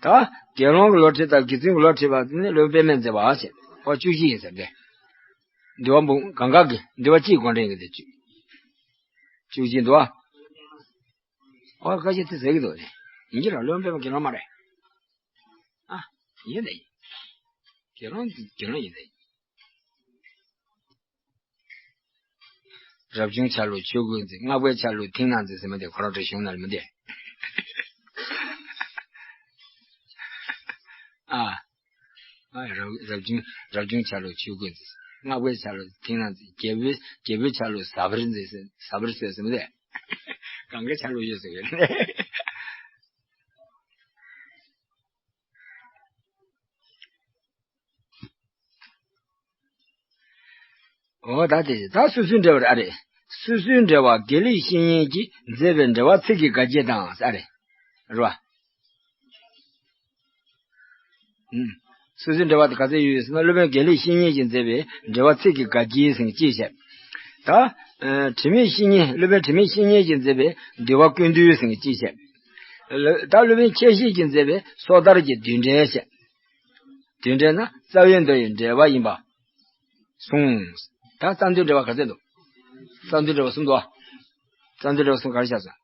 ད་དགེ་སློང་གི་ལོ་ཁྲི་དང་དགེ་ཚུལ་གྱི་ལོ་ཁྲི་བ་དེ་ནས་སློབ་དཔོན་པདྨས་མཛད་པ་བྱས། ཨོ་བཅུ་བཞི་ཡིན་ཟེར་ཏེ། འདུལ་བ་འབུམ་གང་ག་གི་འདུལ་བ་གཅིག་དགོངས་འགྲེལ་གྱི་དེ་བཅུ་བཅུ་གཅིག་འདུག་ཨ། ཨོ་ཁ་ཤས་དེ་ཟེར་གྱི་འདུག་ནས་ཡིན་གྱི་ར། སློབ་དཔོན་པདྨ་དགེ་སློང་མ་རེད། ཨ། ཡིན་ནས་ཡིན། དགེ་སློང་དགེ་སློང་ཡིན་ནས་ཡིན། རབ་བྱུང་ཆ་ལུགས་ཆོས་ཀུན་འཛིན། སྔགས་པའི་ཆ་ལུགས་མཐིང་ནག་འཛིན་ཟེར་མི་དེ་ཁོ་རང་གྲས་གཞུང་ནང་ལ་མི་འདུག་ཨ། ཨ། རབ་རབ་བྱུང་རབ་བྱུང་ཆ་ལུགས་ཆོས་ཀུན་འཛིན། སྔགས་པའི་ཆ་ལུགས་མཐིང་ནག་འཛིན། རྒྱལ་པོའི་རྒྱལ་པོའི་ཆ་ལུགས་ཟབ་པར་འཛིན་ཟེར། ཟབ་པར་ཟེར་ཟེར་མི་འདུག་གང་གའི་ཆ་ལུགས་ཡོད་ཟེར་གི། འོ་ད་དེ་ད་སོ་སོའི་འགྲེལ་པ་རེད། ཨ་རེད། སོ་སོའི་འགྲེལ་པ་དགེ་ལེགས་བཤེས་གཉེན་གྱིས་མཛད་པའི་འགྲེལ་པ་ཚིག་གི་དགའ་སྐྱིད་དང་ཨ་རེད། རེད་བ། ཨུམ། སོ་སོའི་འགྲེལ་པ་དེ་ག་ཚོད་ཡོད་ཟེར་ན། སློབ་དཔོན་དགེ་ལེགས་བཤེས་གཉེན་གྱིས་མཛད་པའི་འགྲེལ་པ་ཚིག་གི་དགའ་སྐྱིད་ཟེར་གཅིག་བྱས། ད། ཨ་དྲི་མེད་བཤེས་གཉེན། སློབ་དཔོན་དྲི་མེད་བཤེས་གཉེན་གྱིས་མཛད་པའི་འདུལ་བ་ཀུན་བཏུས་ཟེར་གཅིག་བྱས། ལ་ད་སློབ་དཔོན་ཁྱད་བཤད་ཀྱིས་མཛད་པའི་སོ་ཐར་གྱི་བསྡུས་འགྲེལ་བྱས། བསྡུས་འགྲེལ་ན་རྩ་བའི་མདོ་ཡི་འགྲེལ་པ་ཡིན་པ་གསུངས། ད་རྩ་མདོའི་འགྲེལ་པ་ག་ཚོད་འདུག་རྩ་མདོའི་འགྲེལ་པ་གསུམ་འདུག་རྩ་མདོའི་འགྲེལ་པ་གསུམ་ག་རེ་བཞག་སོང་།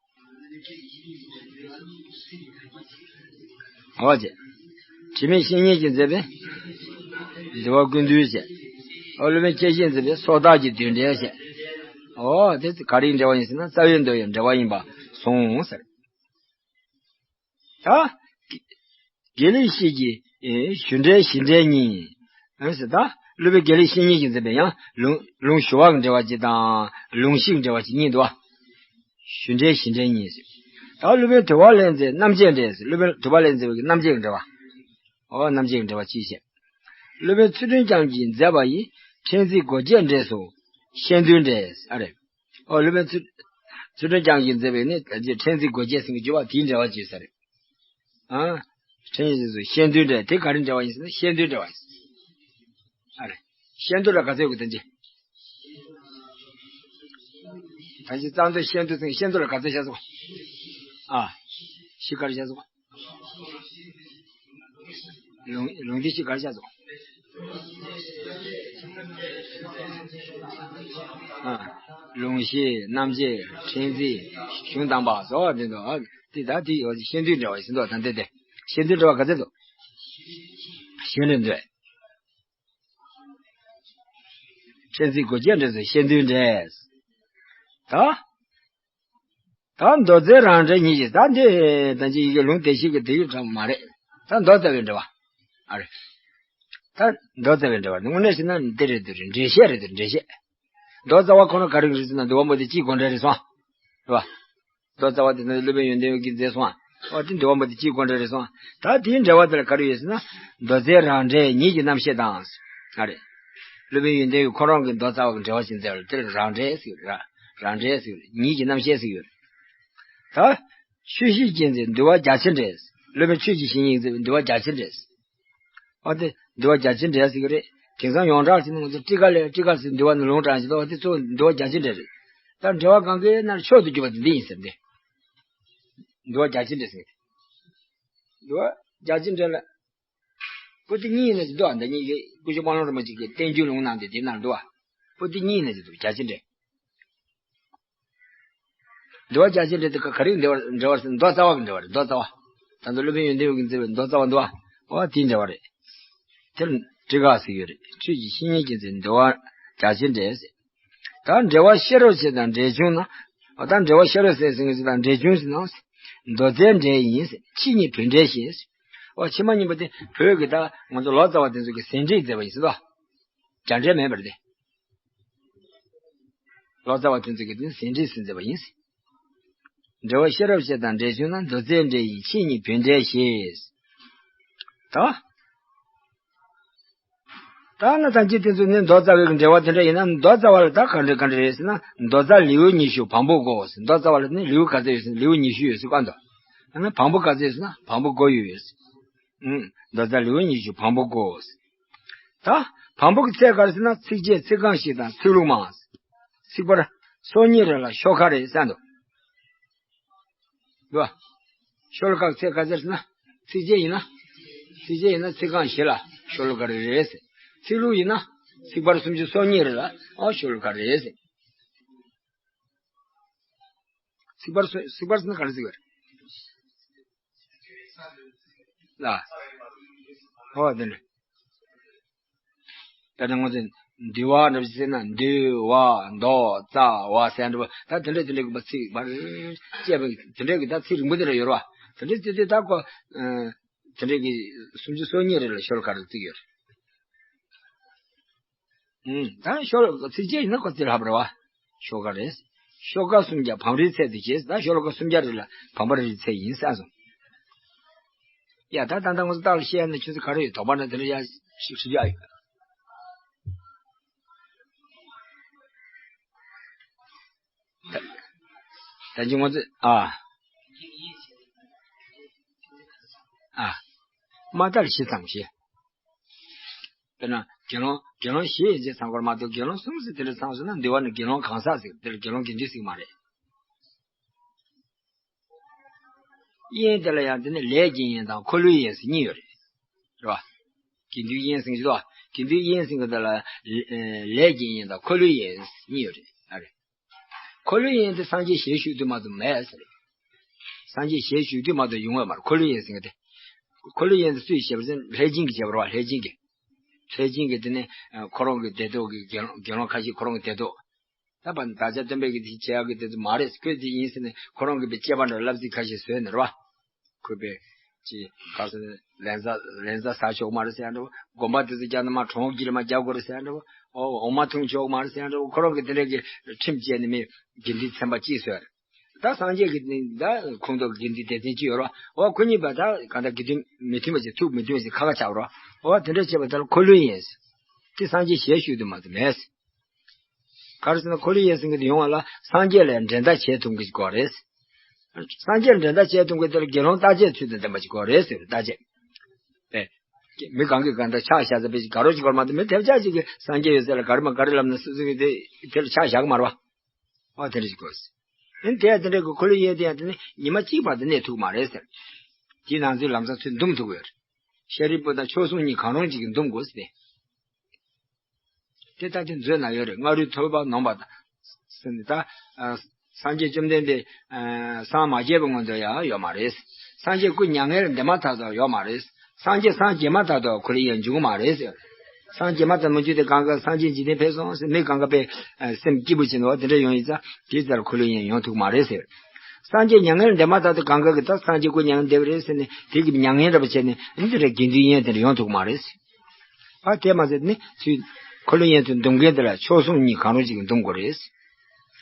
འོ་ཅེ། དྲི་མེད་བཤེས་གཉེན་གྱིས་མཛད་པའི་འདུལ་བ་ཀུན་བཏུས་བྱས། ཨོ་སློབ་དཔོན་ཁྱད་བཤད་མཛད་པའི་སོ་ཐར་གྱི་བསྡུས་འགྲེལ་བྱས། ཨོ་དེ་ག་རེའི་འགྲེལ་པ་ཡིན་ཟེར་ན་རྩ་བའི་མདོ་ཡི་འགྲེལ་པ་ཡིན་པ་གསུངས་ཟེར། ད། དགེ་ལེགས་བཤེས་ཀྱི་ཨེ་ཞུ་འགྲེལ་བཞི་འགྲེལ་གཉིས། ཨེ་ཟེར་ད། སློབ་དཔོན་དགེ་ལེགས་བཤེས་གཉེན་གྱིས་མཛད་པའི་ཡང་ལུང་ལུང་ཞུ་བ་གི་འགྲེལ་པ་གཅིག་དང་ལུང་གཞི་གི་འགྲེལ་པ་གཅིག་གཉིས་འདུག་བ། ཞུ་འགྲེལ་བཞི་འགྲེལ་གཉིས་ཟེར། ད་སློབ་དཔོན་དུལ་བ་ལས་མཛད་རྣམ་འབྱེད་འགྲེལ་ཟེར། སློབ་དཔོན་དུལ་བ་ལས་མཛད་པའི་རྣམ་འབྱེད་ཀྱི་འགྲེལ་པ། ཨོ་རྣམ་འབྱེད་ཀྱི་འགྲེལ་པ་གཅིག་བཤད། སློབ་དཔོན་ཚུལ་ཁྲིམས་རྐྱང་གིས་མཛད་པ་ཡི་ཕྲེང་མཛེས་སྒོ་འབྱེད་འགྲེལ་སོགས་ཤེས་འདོད་འགྲེལ་ཟེར་ཨ་རེད། ཨོ་སློབ་དཔོན་ཚུལ་ཚུལ་ཁྲིམས་རྐྱང་གིས་མཛད་པའི་ནི་ཕྲེང་མཛེས་སྒོ་འབྱེད་ཟེར་གྱི་བརྗོད་པ་དེའི་འགྲེལ་པ་བརྗོད་ས་རེད། ཨ། ཕྲེང་མཛེས་སུ་ཤེས་འདོད་འགྲེལ་དེ་ག་རེ་འགྲེལ་པ་ཡིན་ཟེར་ན་ཤེས་འདོད་འགྲེལ་པ་ཡིན། ཨ་རེ། ཤེས་འདོད་ལ་ག་ཚོད་ཡོད་གི་དེ་འདྲ། ད་ཅི་རྩ་འདོད་ཤེས་འདོད་ཚིག་ཤེས་འདོད་ལ་ག་ཚོད་བཤད་སོང་། ཨ། བཞི་ག་རེ་བཤད་སོང་། ལུང་ལུང་འདི་བཞི་ག་རེ་བཤད་སོང་། ཨ། ལུང་གཞི་རྣམ་འབྱེད་ཕྲེང་མཛེས་གཞུང་དམ་པ་སོགས་དེ་འདུག་ཨ། དེ་ད་དེ་ཡོད་ཤེས་འདོད་འགྲེལ་པ་ཡིན་ཟེར་འདུག་ད་འདི་དེ་ཤེས་འདོད་འགྲེལ་པ་ག་ཚོད་འདུག་ཤེས་འདོད་འདོད། ཕྲེང་མཛེས་སྒོ་འབྱེད་འགྲེལ་སོགས་ཤེས་འདོད་འགྲེལ། ད། ད་མདོ་རྩའི་རང་འགྲེལ་ཉིད་ཀྱིས་ད་འདི་ད་ཅི་ཡི་གེ་ལུང་དེ་ཞིག་གི་དེ་ཡི་གྲངས་མ་རེད། ད་མདོ་རྩ་བའི་འགྲེལ་པ། ཨ་རེ། ད་མདོ་རྩ་བའི་འགྲེལ་པ་དངོས་གནས་བྱས་ན་འདི་རེད་འདི་རེད་འགྲེལ་བཤད་རེད་འདི་འགྲེལ་བཤད། མདོ་རྩ་བ་ཁོ་ན་ག་རེ་རེད་ཟེར་ན་འདུལ་བ་མུ་སྟེགས་གཅིག་དགོངས་འགྲེལ་རེད་སོང་། རེད་བ། མདོ་རྩ་བ་དེ་ནི་སློབ་དཔོན་ཡོན་ཏན་འོད་ཀྱིས་མཛད་སོང་། ཨོ་དེ་འདུལ་བ་མུ་སྟེགས་གཅིག་དགོངས་འགྲེལ་རེད་སོང་། ད་དེའི་འགྲེལ་པ་དེ་ལ་ག་རེ་ཡོད་ཟེར་ན། མདོ་རྩའི་རང་འགྲེལ་ཉིད་ཀྱི་རྣམ་བཤད་དང་། ཨ་རེ། སློབ་དཔོན་ཡོན་ཏན་འོད་ཁོ་རང་གིས་མདོ་རྩ་བ་གི་འགྲེལ་པ་ཞིག་མཛད་པ་ལ་དེ་ལ་རང་འགྲེལ་ཟེར་གྱི་རེད། རང་འགྲེལ་ཟེར་གྱི་རེད། ཉིད་ཀྱི་རྣམ་བཤད་ཟེར་གྱི་ཡོད་རེད། ད། ཆོས་བཤེས་ཀྱིས་མཛད་འདུལ་བ་རྒྱ་ཆེར་འགྲེལ། སློབ་དཔོན་ཆོས་ཀྱི་བཤེས་གཉེན་གྱིས་མཛད་འདུལ་བ་རྒྱ་ཆེར་འགྲེལ། ཨ་དེ་འདུལ་བ་རྒྱ་ཆེར་འགྲེལ་ཟེར་གྱི་རེད། དེང་སང་ཡོངས་གྲགས་ཀྱི་ནང་དུ་ཊི་ཀ་ལས་ཊི་ཀ་ཟེར་འདུལ་བ་ནི་ལུང་དྲངས་ཤིང་ད་དེ་གཙོ་བོ་འདུལ་བ་རྒྱ་ཆེར་འགྲེལ་རེད། ད་འགྲེལ་པ་གང་གའི་ནང་མཆོག་ཏུ་གྱུར་པ་དེ་འདི་ཡིན་ཟེར་ཏེ། འདུལ་བ་རྒྱ་ཆེར་འགྲེལ་ཟེར་གྱི་རེད། འདུལ་བ་རྒྱ་ཆེར་འགྲེལ་ལ། པོ་ཏི་གཉིས་ཡིན་ན་ཅི་འདུག་ཨ། འདི་གཉིས་ཀྱི་སྐུ་ཞབས་དཔལ་ལྡན་རིན་པོ་ཆེ་གི་བསྟན་བཅོས་ལུང་གནང་སྟེ་དེ་ནང་འདུག་ཨ། པོ་ཏི་གཉིས་ཡིན་ན་ཅི་འདུག་རྒྱ་ཆེར་འགྲེལ། འགྲེལ་པ་རྒྱ་ཆེར་འགྲེལ་དེ་ག་རེ་འགྲེལ་པ་འགྲེལ་པ་ཟེར་ན་མདོ་རྩ་བ་གི་འགྲེལ་པ་རེད། མདོ་རྩ་བ། ད་ལྟ་སློབ་དཔོན་ཡོན་ཏན་འོད་ཀྱིས་མཛད་པའི་མདོ་རྩ་བ་འདུག་ཨ། འོ་དེའི་འགྲེལ་པ་རེད། དེར་ཊི་ཀ་ཟེར་གྱི་རེད། ཆོས་ཀྱི་བཤེས་གཉེན་གྱིས་མཛད་འདུལ་བ་རྒྱ་ཆེར་འགྲེལ་ཟེར། ད་འགྲེལ་པ་ཤེས་རབ་ཆེ་དང་འགྲེལ་ཆུང་ན། ད་འགྲེལ་པ་ཤེས་རབ་ཆེ་ཟེར་མཁན་ཞིག་དང་འགྲེལ་ཆུང་ཞིག་ན། མདོ་རྩའི་འགྲེལ་ཡིན། ཕྱི་ཉིད་བོད་འགྲེལ་ཞེས། ཨོ་ཕྱི་མ་གཉིས་པོ་དེ་བོད་ཀྱི་ད་ང་ཚོ་ལོ་ཙཱ་བ་དེ་ཚོ་གི་ཟིན་བྲིས་མཛད་པ་ཡིན་ཟེར་དོ། རྒྱ་འགྲེལ་མེད་པར་དེ། ལོ་ཙཱ་བ་དེ་ཚོ་གི་དེ་ཟིན་བྲིས་སུ་མཛད་པ་ཡིན། འགྲེལ་བ་ཤེས་རབ་བཤད་དང་འགྲེལ་ཆུང་ན་མདོ་རྩའི་འགྲེལ་ཡིན། ཕྱི་ཉིད་བོད་འགྲེལ་ཞེས། ད། ད་ནི་ཐམས་ཅད་དེ་ཚོ་ནི་མདོ་རྩ་བའི་འགྲེལ་བ་དེ་འདྲ་ཡིན་ན། མདོ་རྩ་བ་ལ་ད་ག་འདྲ་ག་འདྲ་རེད་ཟེར་ན། མདོ་རྩ་ལེའུ་ཉི་ཤུ་བམ་པོ་དགུ་ཟེར། མདོ་རྩ་བ་ལ་ནི་ལེའུ་ག་ཚོད་ཡོད་ཟེར་ན། ལེའུ་ཉི་ཤུ་ཡོད་ཟེར་གོ་འདུག་ཨ་ནི་བམ་པོ་ག་ཚོད་ཡོད་ཟེར་ན། བམ་པོ་དགུ་ཡོད་ཟེར། ཨུམ། མདོ་རྩ་ལེའུ་ཉི་ཤུ་བམ་པོ་དགུ་ཟེར། ད་བམ་པོ་གི་ཚད་ག་རེ་ཟེར་ན། ཚིགས་བཅད་ཚིག་རྐང་བཞི་དང་ཚིག་ལྷུག་མང་། ཚིག་བར་སོ་གཉིས་རེ་ལ་ཤོ་ལོ་ཀ་རེ་ཟེར་འདུག་འདུག་བ། ཤོ་ལོ་ཀ་ཚད་ག་ཚོད་ཟེར་ན། ཚིགས་བཅད་ཡིན་ན། ཚིགས་བཅད་ཡིན་ན་ཚིག་རྐང་བཞི་ལ་ཤོ་ལོ་ཀ་རེ་རེད་ཟེར། ཚིག་ལྷུག་ཡིན་ན། ཚིག་བར་སུམ་ཅུ་སོ་གཉིས་རེ་ལ་ཨོ་ཤོ་ལོ་ཀ་རེ་རེད་ཟེར། ཚིག་བར་སུ་ཚིག་བར་ཟེར་ན་ག་རེ་ཟེར་བ་རེད། ལ། ཨོ་དེ་འདྲ། ད་ནི་ང་ཚོས་འདུལ་བ་འདྲ་ཞིག་ཟེར་ན། འདུལ་བ་མདོ་རྩ་བ་ཟེར་འདྲ་བ། ད་དེ་འདྲ་དེ་འདྲ་གི་ཚིག་བར་བཅད་པ་དེ་འདྲ་གི་ད་ཚིག་རིང་པོ་དེ་འདྲ་ཡོད་རེད་བ། དེ་འདྲ་དེ་དེ་ད་ཁོ་དེ་འདྲ་གི་སུམ་ཅུ་སོ་གཉིས་རེ་ལ་ཤོ་ལོ་ཀ་རེ་བརྩི་གི་ཡོད་རེད། ཨུམ། ད་ཤོ་ལོ་ཀ་ཚིགས་བཅད་ཡིན་ན་ཁོ་ཚིག་ལྷག་པ་རེད་བ། ཤོ་ལོ་ཀ་རེད། ཤོ་ལོ་ཀ་སུམ་བརྒྱ་བམ་རིལ་ཚད་དུ་བྱས། ད་ཤོ་ལོ་ཀ་སུམ་བརྒྱ་རེ་ལ་བམ་པོ་རིལ་ཚད་ཡིན་ཟེར་སོང་། ཡ་ད་ད་ལྟ་ང་ཚོ་རྟགས་ལ་བཤད་ཡ་ནི་ཆུ་ཚོད་ག་རེ་ཡོད། དོགས་པ་འདྲ་དེ་འདྲ་ཡ་ཞིག་ཞིག་ཡ་ཡོད། ད་ད་ཅི་ང་ཚོ་ཨ་ཨ་མ་ལྟར་ཞིབ་ཙམ་བྱེད། དཔེར་ན་དགེ་སློང་དགེ་སློང་བཞི་ཡིན་ཚེ་ཚང་དགོས་མ་གཏོགས། དགེ་སློང་གསུམ་ཟེར་དེ་འདྲ་ཚང་སོང་ན་འདུལ་བ་ནི་དགེ་སློང་གང་ཟག་ཟེར། དེ་ལ་དགེ་སློང་དགེ་འདུན་ཟེར་གྱི་མ་རེད། དབྱེན་དེ་ལ་ཡང་དེ་ནི་ལས་ཀྱི་དབྱེན་དང་འཁོར་ལོའི་དབྱེན་ཟེར་གཉིས་ཡོད་རེད། རེད་བ། དགེ་འདུན་དབྱེན་ཟེར་གྱི་འདུག་དགེ་འདུན་དབྱེན་ཟེར་གྱི་འདུག་ལ། ལས་ཀྱི་དབྱེན་དང་འཁོར་ལོའི་དབྱེན་ཟེར་གཉིས་ཡོད་རེད། ཨ་རེད། འཁོར་ལོའི་དབྱེན་དེ་སངས་རྒྱས་ཞལ་བཞུགས་དུས་མ་གཏོགས་མེད་ཟེར། སངས་རྒྱས་ཞལ་བཞུགས་དུས་མ་གཏོགས་ཡོང་བ་མ་རེད། འཁོར་ལོའི་དབྱེན་ཟེར་མཁན་དེ། འཁོར་ལོའི་དབྱེན་དེ་སུས་བྱས་པ་རེད་ཟེར་ན། ལྷས་སྦྱིན་གྱིས་བྱས་པ་རེད་བ། ལྷས་སྦྱིན་གྱིས། ལྷས་སྦྱིན་གྱིས་དེ་ནས་ཁོ་རང་གི་སྡེ་ཐོག་གི་དགེ་སློང་དགེ་སློང་ཁ་ཤས། ཁོ་རང་གི་སྡེ་ཐོག་ད་བར་བདག་ཅག་སྟོན་པས་ཀྱི་དེ་བྱེད་ཡག་གི་དེ་ཚོ་མ་རེད། ཁོས་དེ་ཡིན་ཟེར་ནས་ཁོ་རང་གིས་དཔེ་དཔྱད་པ་འདྲ་བསླབ་ཚིག་ཁ་ཤས་བཟོས་ནས་རེད་བ། ཁོས་དཔེ་ཅི་ག་ཟེར་ན། ལན་ཚྭ་ལན་ཚྭ་ཟ་ཆོག་མ་རེད་ཟེར་ཡ་འདྲ་བོ། དགོན་པ་དེ་ཚོ་རྒྱག་ན་མར་གྲོང་ཁྱེར་ལ་མར་རྒྱག་དགོས་རེད་ཟེར་ཡ་འདྲ་བོ། ཨོ་འོ་མ་འཐུང་ཆོག་མ་རེད་ཟེར་ཡ་འདྲ་བོ། ཁོ་རང་གིས་དེ་འདྲ་གི་ཁྲིམས་བཅད་ནས་མི་དགེ་འདུན་ཚན་པ་གཅིག་བཟོས་རེད། ད་སངས་རྒྱས་ཀྱི་ད་ཁོངས་གཏོགས་དགེ་འདུན་སྡེ་ཚན་གཅིག་ཡོད་རེད་བ། ཁོ་གཉིས་པ་ད་གང་ལྟར་དགེ་འདུན་མི་མཐུན་པ་ཅིག་ཐུག་མི་མཐུན་པ་ཅིག་ཁ་ཁ་ཆགས་རེད་བ། འོ་དེ་འདྲ་བྱས་པ་ད་ལ་འཁོར་ལོའི་དབྱེན་ཟེར། དེ་སངས་རྒྱས་ཞལ་བཞུགས་དུས་མ་གཏོགས་མེད་ཟེར། ག་རེ་ཟེར་ན། འཁོར་ལོའི་དབྱེན་ཟེར་མཁན་དེ་ཡོང་བ་ལ་སངས་རྒྱས་ལ་འགྲན་ཟླ་བྱེད་ཐུབ་མཁན་ཅིག་དགོས་རེད། སངས་རྒྱས་ལ་འགྲན་ཟླ་བྱེད་ཐུབ་མཁན་དེ་ལ་དགེ་སློང་རྟག་དཔྱད་ཚུལ་དང་ལྡན་པ་ཅིག་དགོས་རེད་ཟེར། རྟག་དཔྱད། ཨེ། མི་གང་གིས་གང་ལྟར་ཆགས་བཞག་ས་དཔེ་ཅིག་དགའ་རོགས་ཅིག་དགོས་མ་གཏོགས། མི་ཐེབས་ཆག་ཅིག་གིས་སངས་རྒྱས་ཡོད་ས་ལ་ག་རེ་མ་ག་རེ་ལབ་ན་སོ་སོ་གིས་དེ་དེ་ལ་ཆགས་བཞག་གི་མ་རེད་བ། ཨོ་དེ་འདྲ་ཞིག་དགོས། ཨེ་དེ་ཡང་དེ་འདྲ་གི་འཁོར་ལོའི་དབྱེན་དེ་ཡང་དེ་ནི་ཉི་མ་གཅིག་བར་དུ་གནས་ཐུབ་ཀྱི་མ་རེད་ཟེར། དེའི་ནང་ཚུད་ལམ་སང་ཚུར་འདུམ་ཐུབ་ཀྱི་ཡོད་རེད། ཤཱ་རིའི་བུ་དང་མཆོག་ཟུང་གཉིས་གང་རུང་གཅིག་གིས་འདུམ་དགོས་ཟེར་ཏེ། དེ་ལྟ་སྟེ་མཛོད་ན་ཡོད་རེད། སྔ་རོལ་ཐོས་པ་ནོངས་པ་དང་། ཟེར་ནས་ད། ཨ། སངས་རྒྱས་བཅོམ་ལྡན་འདས། ཨ། སངས་མ་རྒྱས་པའི་སྔོན་དུ་ཡང་ཡོད་མ་རེད། སངས་རྒྱས་སྐུ་མྱ་ངན་ལས་འདས་མ་ཐག་ཏུ་ཡོད་མ་རེད། སངས་རྒྱས་སངས་རྒྱས་མ་ཐག་ཏུ་འཁོར་ལོའི་དབྱེན་འབྱུང་གི་མ་རེད་ཟེར། སངས་རྒྱས་མ་ཐག་མི་འབྱུང་དེ་གང་ག་སངས་རྒྱས་འཇིག་རྟེན་ཕེབས་སོང་ཟེར་མི་གང་ག་དཔེ། ཨ། སེམས་སྐྱིད་པོ་བྱེད་ནོ་དེ་འདྲ་ཡོང་ཡིན་ཙང་དེའི་རྩར་འཁོར་ལོའི་དབྱེན་ཡོང་ཐུབ་མ་རེད་ཟེར། སངས་རྒྱས་མྱ་ངན་ལས་འདས་མ་ཐག་ཏུ་གང་ག་གི་ད་སངས་རྒྱས་སྐུ་མྱ་ངན་འདས་པ་རེད་ཟེར་ནས་དེ་གི་མྱ་ངན་འདྲ་པོ་བྱས་ནས་འདི་འདྲ་དགེ་འདུན་དབྱེན་དེ་འདྲ་ཡོང་ཐུབ་མ་རེད། ཨ། དེ་མ་ཟད་ནི་ཚུལ། འཁོར་ལོའི་དབྱེན་དུ་འདུམ་མཁན་དེ་ལ་མཆོག་ཟུང་གཉིས་གང་རུང་གཅིག་གིས་འདུམ་དགོས་རེད།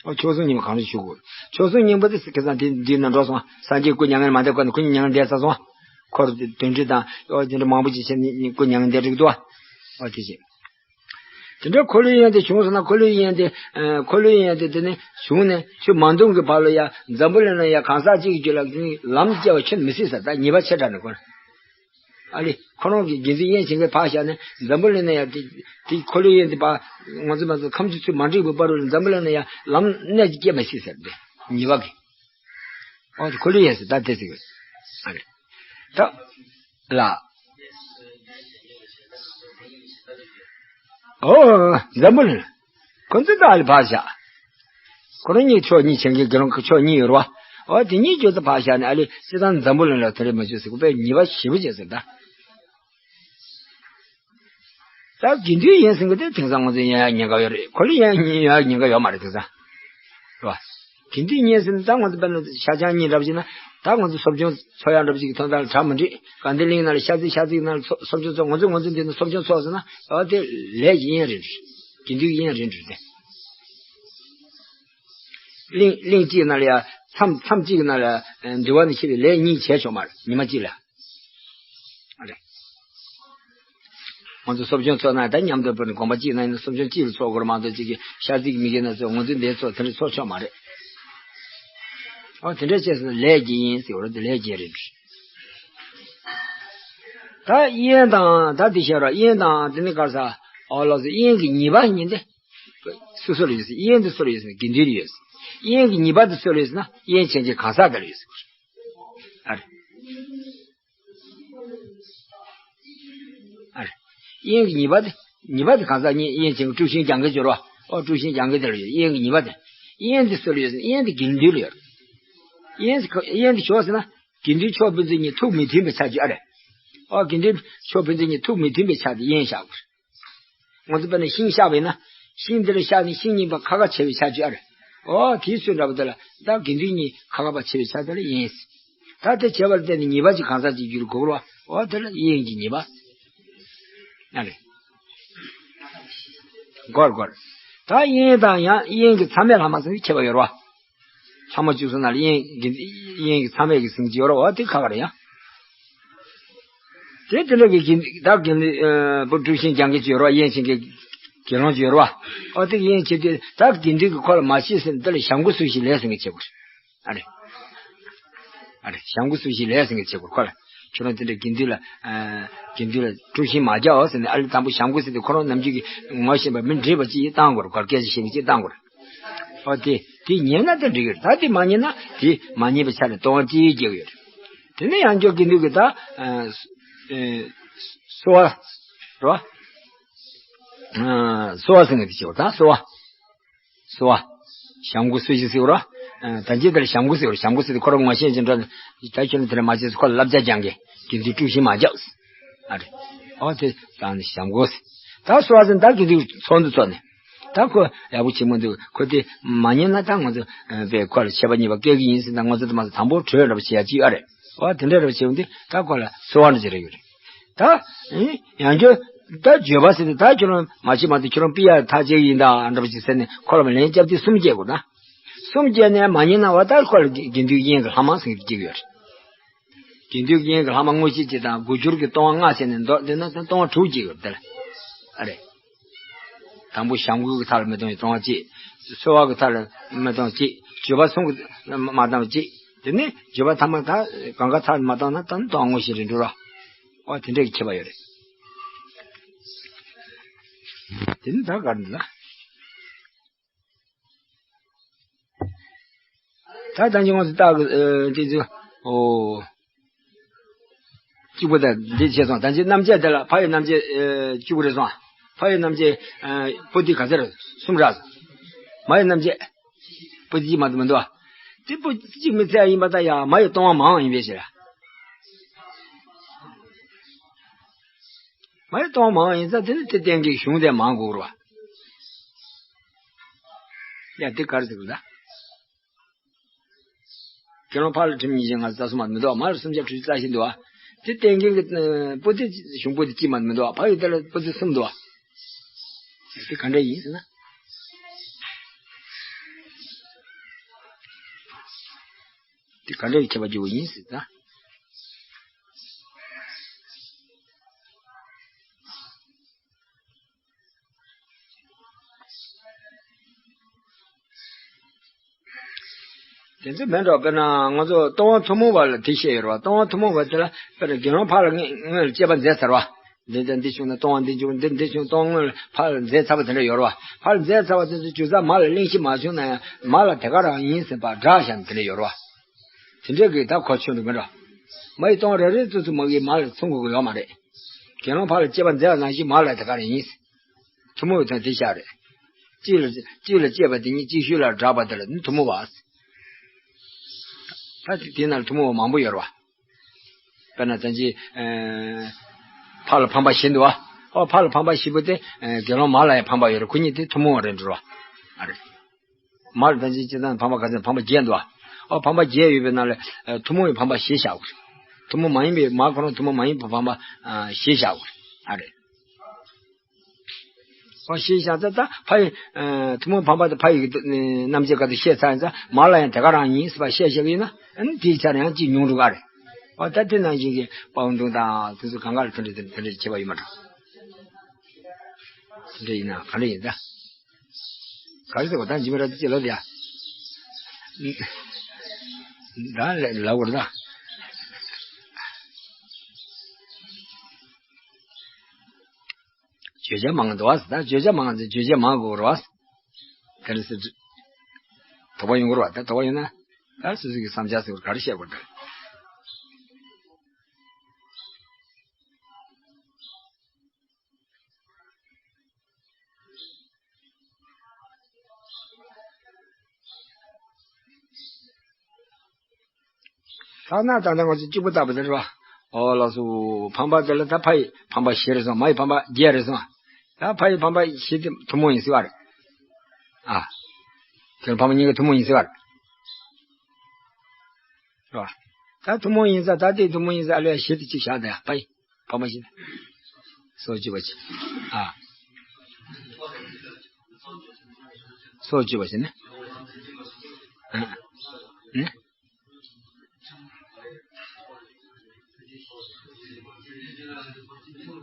ཨ། མཆོག་ཟུང་གཉིས་པོ་གང་རུང་ཞུ་དགོས། མཆོག་ཟུང་གཉིས་པོ་དེ་ཁ་སང་དེ་འདི་ནང་འགྲོ་སོང་། སངས་རྒྱས་སྐུ་མྱ་ངན་མ་འདས་གོང་ནས་ཁོ་གཉིས་མྱ་ངན་འདས་ཚར་སོང་། འཁོར་དོན་འགྲུབ་དང་ཨོ་དེ་འདྲ་མང་པོ་ཅིག་བྱས་ནས་སྐུ་མྱ་ངན་འདས་འགྲིག་འདུག་ཨོ་དེ་བཞིན། དེ་འདྲའི་འཁོར་ལོའི་དབྱེན་དེ་བྱུང་སོང་ན། འཁོར་ལོའི་དབྱེན་དེ། ཨ། འཁོར་ལོའི་དབྱེན་དེ་དེ་ནས་བྱུང་ནས་ཆུ་མ་འདུམ་གྱི་བར་ལ་ཡ་འཛམ་བུ་གླིང་ལ་ཡ་གང་ཟག་གཅིག་གི་རྒྱུད་ལ་ལམ་སྐྱེ་བ་ཁྱོན་མི་སྲིད་ཟེར། ད་ཉེས་པ་ཆེ་དྲགས་ནས་ཁོ། ཨ་ལེ། ཁོ་རང་གི་དགེ་འདུན་དབྱེན་བྱེད་མཁན་ཕར་བཞག་ནས་འཛམ་བུ་གླིང་ན་ཡ་དེ་དེ་འཁོར་ལོའི་དབྱེན་དེ་ཕར་ང་ཚོ་མ་ཚོ་ཁམས་ཀྱི་ཚུལ་མ་འགྲིག་པའི་བར་ལ་འཛམ་བུ་གླིང་ན་ཡ་ལམ་སྣེ་གཅིག་སྐྱེ་མི་སྲིད་ཟེར་ཏེ། ཉེས་པ་གི། ཨོ་དེ་འཁོར་ལོའི་དབྱེན་ཟེར་ད་དེ་ཟེར་གི། ཨ་ལེ། ད། ལ། ཨོ། འཛམ་བུ་གླིང་། ཁོ་ཚོ་ད་ཨ་ལེ་ཕར་བཞག་ཁོ་རང་གཉིས་ཕྱོགས་གཉིས་བྱེད་མཁན་དགེ་སློང་གི་ཕྱོགས་གཉིས་ཡོད་རེད་བ། ཨོ་དེ་གཉིས་ཁྱོད་ཚོ་ཕར་བཞག་ནས་ཨ་ལེ་སྤྱིར་བཏང་འཛམ་བུ་གླིང་ལ་དེ་འདྲ་མ་བྱོས་ཟེར་གི། དཔེ་ཉེས་པ་ཞེ་པོ་བྱས་ཟེར་ད། ད་དགེ་འདུན་དབྱེན་ཟེར་གི་དེ་དེང་སང་ང་ཚོ་དབྱེ་ཡག་ཉེན་ཁ་ཡོད་རེད། འཁོར་ལོའི་དབྱེན་དབྱེ་ཡག་ཉེན་ཁ་ཡོད་མ་རེད་དེང་སང་། རེད་བ། དགེ་འདུན་དབྱེན་ཟེར་ན་ད་ང་ཚོ་དཔེར་ན་ཤ་ཆང་གཉིས་འདྲ་པོ་བྱས་ན། ད་ང་ཚོ་གསོ་སྦྱོང་འཚོགས་ཡག་འདྲ་པོ་ཅིག་གི་དོན་དག་ལ་གྲ་མི་འགྲིག་དགའ་ལྡན་གླིང་ནང་ལ་ཤ་ཚིག་ཤ་ཚིག་ནང་ལ་གསོ་གསོ་སྦྱོང་འཚོགས། ང་ཚོ་ང་ཚོ་འདི་ནས་གསོ་སྦྱོང་འཚོགས་ཟེར་ན། ཨོ་དེ་ལས་ཀྱི་དབྱེན་རེད། དགེ་འདུན་གྱི་དབྱེན་རེད་འགྲོ་དེ། གླིང་གླིང་གཅིག་ནང་ལ་ཡ་མཚམས་མཚམས་གཅིག་ནང་ལ་འདུལ་བ་ནས་ཁྱེར་བའི་ལས་གཉིས་བྱས་ཆོག་མ་རེད། ཉི་མ་གཅིག་ལ། ཨ་རེད། ང་ཚོ་གསོ་སྦྱོང་འཚོགས་ན་ད་མཉམ་དུ་དཔེར་ན་དགོན་པ་གཅིག་ནང་ཡིན་ན་གསོ་སྦྱོང་གཅིག་ལ་འཚོགས་དགོས་རེད་མ་གཏོགས། གཅིག་གི་ཤ་ཚིག་མི་དགེ་ན་ཚོ་ང་ཚོ་འདིར་འཚོགས་དེ་འདྲ་འཚོགས་ཆོག་མ་རེད། ཨོ་དེ་འདྲ་བྱས་སོང་ན་ལས་ཀྱི་དབྱེན་ཟེར་བ་རེད། དེ་ལས་ཀྱི་དབྱེན་རེད། ད་དབྱེན་དང་ད་འདི་བཤད་རོགས། དབྱེན་དང་དེ་ནི་ག་རེ་ཟ། ཨོ་ལགས་སོ། དབྱེན་གྱི་ཉེས་པ་ཡིན་ཏེ། སོ་སོ་ལ་ཡོད་ཟེར། དབྱེན་དེ་སུ་ལ་ཡོད་ཟེར་ན་དགེ་འདུན་ལ་ཡོད་ཟེར། དབྱེན་གྱི་ཉེས་པ་དེ་སུ་ལ་ཡོད་ཟེར་ན་དབྱེན་བྱེད་མཁན་གང་ཟག་དེ་ལ་ཡོད་ཟེར། ཨ་རེད། ཨ་རེ། དབྱེན་གྱི་ཉེས་པ་དེ། ཉེས་པ་དེ་གང་ཟག་གཉིས། དབྱེན་བྱེད་མཁན་དཀྲུག་ཤིང་རྒྱག་མཁན་ཅིག་ཡོད་རེད་བ། ཨོ་དཀྲུག་ཤིང་རྒྱག་མཁན་དེ་ལ་ཡོད། དབྱེན་གྱི་ཉེས་པ་དེ། དབྱེན་དེ་སུ་ལ་ཡོད་ཟེར་ན་དབྱེན་དེ་དགེ་འདུན་ལ་ཡོད་རེད། དབྱེན་དེ་ཁོ་དབྱེན་དེ་ཆོག་ཟེར་ན། དགེ་འདུན་ཕྱོགས་ཕན་ཚུན་གཉིས་ཐུགས་མི་མཐུན་པའི་ཆ་ཅིག་ཨ་རེ། ཨོ་དགེ་འདུན་ཕྱོགས་ཕན་ཚུན་གཉིས་ཐུགས་མི་མཐུན་པའི་ཆ་དེ་དབྱེན་བཞག་དགོས། ང་ཚོ་དཔེར་ན་ཤིང་གཤགས་པ་ཡིན་ན། ཤིང་འདི་ལ་གཤགས་ནས་ཤིང་རྙིང་པ་ཁ་ཁ་བྱེད་པའི་ཆ་ཅིག་ཨ་རེ། ཨོ་དེའི་ཚུལ་འདྲ་པོ་དེ་ལ་ད་དགེ་འདུན་གཉིས་ཁ་ཁ་བ་བྱེད་པའི་ཆ་དེ་ལ་དབྱེན་ཟེར། ད་དེ་བྱས་པ་ལ་བརྟེན་ནས་ཉེས་པ་ཅིག་གང་ཟག་ཅིག་འགྱུར་དགོས་རེད་བ། འོ་དེ་ལ་དབྱེན་གྱི་ཉེས་པ། ཨ་རེ། སྒོར་སྒོར། ད་དབྱེན་དང་ཡང་དབྱེན་གྱི་མཚམས་མེད་ལྷག་མ་ཟེར་ནས་ཁྱད་པར་ཡོད་རེད་བ། ལྷག་མ་བཅུ་གསུམ་ནང་ལ་དབྱེན་གྱི་དབྱེན་གྱི་མཚམས་མེད་ཀྱི་ཟེར་གྱི་ཡོད་རེད་བ། དེ་ཁ་ཁ་རེད་ཡ། དེ་དེ་འདྲ་གི་དགེ་ད་དགེ་འདུན་ཨ་པོ་དཀྲུག་ཤིང་རྒྱག་མཁན་ཅིག་ཡོད་རེད་བ། དབྱེན་བྱེད་མཁན་དགེ་སློང་ཅིག་ཡོད་རེད་བ། ཨོ་དེ་དབྱེན་བྱེད་དུས་ད་དགེ་འདུན་གྱིས་ཁོ་ལ་མ་བྱེད་ཟེར་ན་དེ་ལ་བྱམས་མགོན་སུ་ཞིག་ལས་ཟེར་མཁན་བྱེད་དགོས་རེད། ཨ་རེ། ཨ་རེ། བྱམས་མགོན་སུ་ཞིག་ལས་ཟེར་མཁན་བྱེད་དགོས། ཁོ་ལ་ཁྱོད་རང་དེ་འདྲ་དགེ་འདུན་ལ་ཨ་དགེ་འདུན་ལ་དཀྲུག་ཤིང་མ་རྒྱག་ཟེར་ནས། ཨ་ལས་དང་པོ་བྱམས་མགོན་ཟེར་དུས་ཁོ་རང་ནམ་རྒྱུན་གྱི་ངོ་ཤེས་པ་མི་འདྲེས་པ་ཅིག་བཏང་དགོས་རེད། ཁོ་ལ་སྐད་ཆ་བཤད་མཁན་ཅིག་བཏང་དགོས་རེད། ཨོ་དེ་དེ་ཉན་ན་དེ་འགྲིག་གི་རེད། ད་དེ་མ་ཉན་ན་དེ་མ་ཉན་པའི་ཆ་ནས་ལྟུང་བ་སྤྱི་ཡིས་སྐྱེ་གི་ཡོད་རེད། དེ་ནས་ཡང་བསྐྱར་དགེ་འདུན་གྱིས་ད་ཨ་ཨ་གསོལ་བ་རེད་བ། ཨ་གསོལ་བ་ཟེར་མཁན་དེ་བྱེད་དགོས། ད་གསོལ་བ། གསོལ་བ། བྱམས་མགོན་སུ་ཞིག་ཟེར་བ་རེད་བ། ཨ་ད་ཅི་ལྟར་བྱམས་མགོན་ཟེར་བ་རེད། བྱམས་མགོན་ཟེར་དུས་ཁོ་རང་ངོ་ཤེས་ཀྱི་འདྲ། ད་ཁྱོད་ནི་དེ་འདྲ་མ་བྱེད་ཟེར། ཁོ་ལ་བསླབ་བྱ་སྦྱང་གི། དགེ་འདུན་དཀྲུག་ཤིང་མ་རྒྱག་ཟེར། ཨ་རེ། ཨོ་དེ་ད་ནི་བྱམས་མགོན་ཟེར། ད་གསོལ་བ་ཟེར་ད་དགེ་འདུན་ཚོགས་འདུ་ཚོགས་ནས། ད་ཁོ་ཡག་པོ་བྱེད་མི་འདུག་ཁོ་དེ་མ་ཉན་ན་ད་ང་ཚོ་ཨ་པས་ཁོ་ལ་ཆད་པ་གཉིས་པ་བཀལ་གི་ཡིན་ཟེར། ད་ང་ཚོ་དེ་མ་ཟད་དང་པོ་གྲོས་འདྲ་པོ་བྱེད་ཡ་ཅིག་ཨ་རེ། ཨོ་དེ་འདྲ་འདྲ་པོ་བྱེད་འོང་དུས་ད་ཁོ་ལ་གསོལ་བ་འདྲ་ཅིག་རེ་ཡོད་རེད། ད་ཨེ་ཡང་བསྐྱར་ད་བརྗོད་པ་ཟེར་དུས་ད་ཁྱོད་རང་མ་བྱེད་མ་གཏོགས་ཁྱོད་རང་ཕུད་ཡ་ཐག་བཅད་ཡིན་ད་འདྲ་པོ་ཅིག་ཟེར་ནས་ཁོ་ལ་མ་ལན་བརྒྱབ་དུས་གསུམ་བརྒྱབ་དགོས་ན། གསུམ་བརྒྱབ་ནས་མ་ཉན་ན་བ་ད་ཁོ་ལ་དགེ་དགེ་འདུན་དབྱེན་གྱི་ལྷག་མ་ཟེར་གྱི་ཡོད་རེད། དགེ་འདུན་དབྱེན་གྱི་ལྷག་མ་དངོས་གཞི་སྤྱི་དང་དགུ་འགྱུར་གྱི་ལྟུང་བ་ལྔ་བྱས་ནས་འདུག་དེ་ན་ད་ལྟུང་བ་དྲུག་ཅིག་ཡོད་དེ་ལ། ཨ་རེ། དང་པོ་བྱམས་མགོན་གྱི་ཐབས་ལ་མི་ལྟུང་བའི་ལྟུང་བ་གཅིག་གསོལ་བ་གྱི་ཐབས་ལ་མི་ལྟུང་བ་གཅིག་བརྗོད་པ་གསུམ་གྱིས་མ་བཏང་བ་གཅིག་དེ་ནས་བརྗོད་པ་ཐ་མ་ད་གང་ག་ཐབས་ལ་མ་བཏང་ན་ད་ལྟུང་བ་དངོས་གཞི་རེད་འགྲོ་ར། ཨོ་དེ་འདྲའི་ཁྱད་པར་ཡོད་རེད། དེ་ནི་ད་ག་རེ་འདུག་ལ། ད་ད་ཅི་ངོ་སུ་ལྟ་གི་ཨ་དེ་ཚོ་ཨོ། གཅིག་པོ་དང་འདི་བྱས་སོང་། ད་ཅི་རྣམ་བཅད་དེ་ལ་ཕ་ཡི་རྣམ་བཅད་ཨ་གཅིག་པོ་རེད་སོང་། ཕ་ཡི་རྣམ་བཅད་ཨ་པོ་ཏི་ག་ཚོད་རེད། གསུམ་རེད། མ་ཡི་རྣམ་བཅད་པོ་ཏི་གཅིག་མ་གཏོགས་མི་འདུག་ཨ། དེ་པོ་ཏི་གཅིག་མི་ཚད་ཡིན་པ་ད་ཡ་མ་ཡི་ལྟུང་བ་མང་ཡིན་པའི་ཕྱིར། མ་ཡི་ལྟུང་བ་མང་ཡིན་ཙང་དེ་ནི་དེ་བསྟེན་མཁན་གཞུང་དེ་མང་དགོས་རེད་བ། ཡ་དེ་ག་རེ་ཟེར་གི་ད། དགེ་སློང་ཕ་ལ་ཁྲིམས་ཉིས་བཞི་ལྔ་བཅུ་རྩ་གསུམ་མ་མི་འདུག་མ་ལ་སུམ་བརྒྱ་དྲུག་ཅུ་རྩ་བཞི་འདུག་དེ་བསྟེན་མཁན་གྱི་པོ་ཏི་གཞུང་པོ་ཏི་གཅིག་མ་མི་འདུག་ཕ་ཡི་དེ་ལ་པོ་ཏི་གསུམ་འདུག་དེ་ག་འདྲ་ཡིན་ཟེར་ན། དེ་ག་འདྲ་ཡི་ཁྱད་པར་འཇུག་པ་ཡིན་ཟེར་ན། དེ་ཚོ་མེད་འགྲོ། དཔེར་ན་ང་ཚོ་ལྟུང་བ་ཐུན་མོང་བ་ལ་དེ་བཤད་ཡོད་རེད་བ། ལྟུང་བ་ཐུན་མོང་བ་དེ་ལ་དཔེར་ན་དགེ་སློང་ཕ་ལ་སྔོན་ལ་སྤྱད་པ་མཛད་ཚར་བ། འདི་འདི་འདི་བྱུང་ན་ལྟུང་བ་འདི་འབྱུང་། འདི་འདི་བྱུང་ལྟུང་བ་སྔོན་ལ་ཕ་ལ་མཛད་ཚར་བ་དེ་འདྲ་ཡོད་རེད་བ། ཕ་ལ་མཛད་ཚར་བ་དེ་ཚོ་རྒྱུ་མཚན་མ་ལ་གླེང་གཞི་མ་བྱུང་ན་ཡང་མ་ལ་དེ་ག་རང་ཡིན་ཟེར་བ་སྒྲ་བཞག་ནས་དེ་འདྲ་ཡོད་རེད་བ། དེ་འདྲ་གི་ད་གོ་ཆོད་འགྲོ་མི་འགྲོ། མ་ཡི་ལྟུང་བ་རེ་རེ་ཙུ་ཙུ་མ་གི་མ་ལ་མཚུངས་དགོས་ཀྱི་ཡོད་མ་རེད། དགེ་སློང་ཕ་ལ་སྤྱད་པ་མཛད་པ་ནང་བཞིན་མ་ལ་དེ་ག་རང་ཡིན། ཐུན་མོང་གི་དོན་དེ་བཞག་རེད། གཅིག་ལ་གཅིག་ལ་སྤྱད་པ་དེ་ཉིད་གཅིག་ཤོས་ལ་བསྒྲགས་པ་དེ་ལ་ནི་ཐུན་མོང་བ། ད་དེ་དེ་ནང་ལ་ཐུན་མོང་བ་མང་པོ་ཡོད་རེད་བ། དཔེར་ན་ད་ཅི་ཨ་ཕ་ལ་ཕམ་པ་བཞི་འདུག་བ། ཨོ་ཕ་ལ་ཕམ་པ་བཞི་པོ་དེ་ཨ་དགེ་སློང་མ་ལ་ཡང་ཕམ་པ་ཡོད་རེད། ཁོ་གཉིས་དེ་ཐུན་མོང་བ་རེད་འགྲོ་བ། ཨ་རེད། མ་ལ་ད་ཅི་སྤྱིར་བཏང་ཕམ་པ་ག་ཚད་ཕམ་པ་བརྒྱད་འདུག་བ། ཨོ་ཕམ་པ་བརྒྱད་ཡོད་པའི་ནང་ལས་ཨ་ཐུན་མོང་བའི་ཕམ་པ་བཞི་བཞག་དགོས། ཐུན་མོང་མ་ཡིན་པའི་མ་ཁོ་རང་ཐུན་མོང་མ་ཡིན་པའི་ཕམ་པ་ཨ་བཞི་བཞག་དགོས། ཨ་རེད། ཨོ་བཞི་བཞག་ཙང་ད་ཕ་ཡི་ཨ་ཐུན་མོང་ཕམ་པ་དེ་ཕ་ཡི་གི་རྣམ་བཅད་སྐབས་དེ་བཤད་ཚར་ཡིན་ཙང་མ་ལ་ཡང་དེ་ག་རང་ཡིན་ཟེར་བ་བཤད་བཤད་གི་ཡིན་ན་ཨ་ནི་དེའི་ཆ་ནས་ཡང་གཅིག་ཉུང་འགྲོ་ག་རེད། ཨོ་ད་དེ་ནང་བཞིན་གྱི་དཔའ་བོ་མདུང་དང་དེ་ཚོ་གང་ག་ལ་དེ་འདྲ་དེ་འདྲ་བྱེད་པ་ཡོད་མ་འགྲོ། དེ་འདྲ་ཡིན་ན་ག་འདྲ་ཡིན་ད། ག་རེ་ཟེར་བ་ད་འཇིགས་མེད་ར་ཅི་ལབ་ཡ། ད་ལབ་དགོས་རེད་ད། བརྗོད་བྱ་མང་འདུག་བ་ད་བརྗོད་བྱ་མང་ཚེ་བརྗོད་བྱ་མང་དགོས་རེད་བ། དེ་འདྲ་ཟེར། དོགས་པ་ཡོང་གི་རེད་བ་ད་དོགས་པ་ཡོང་ན། ད་སོ་སོ་གི་བསམ་འཆར་ཟེར་བ་ག་རེ་བཤད་དགོས་ད། ཐ་ན་ད་ལྟ་ང་ཚོ་གཅིག་པུ་ལྟ་བུ་དེ་རེད་བ། ཨོ་ལགས་སོ། ཕམ་པ་དེ་ལ་ད་ཕ་ཡི་ཕམ་པ་བཞི་རེད་སོང་། མ་ཡི་ཕམ་པ་བརྒྱད་རེད་སོང་། ད་ཕ་ཡི་ཕམ་པ་བཞི་དེ་ཐུན་མོང་ཡིན་ཟེར་བ་རེད། ཨ། དེ་ལ་ཕམ་པ་གཉིས་ཀ་ཐུན་མོང་ཡིན་ཟེར་བ་རེད། རེད་བ། ད་ཐུན་མོང་ཡིན་ཙང་ད་དེ་ཐུན་མོང་ཡིན་ཙང་ཨ་ལས་བཞི་དེ་གཅིག་བཞག་ད་ཡ་ཕ་ཡི། ཕམ་པ་བཞི། སོ་བཅུ་པ་ཅི། ཨ། སོ་བཅུ་པ་ཅི་ནི། ཨ། ནི།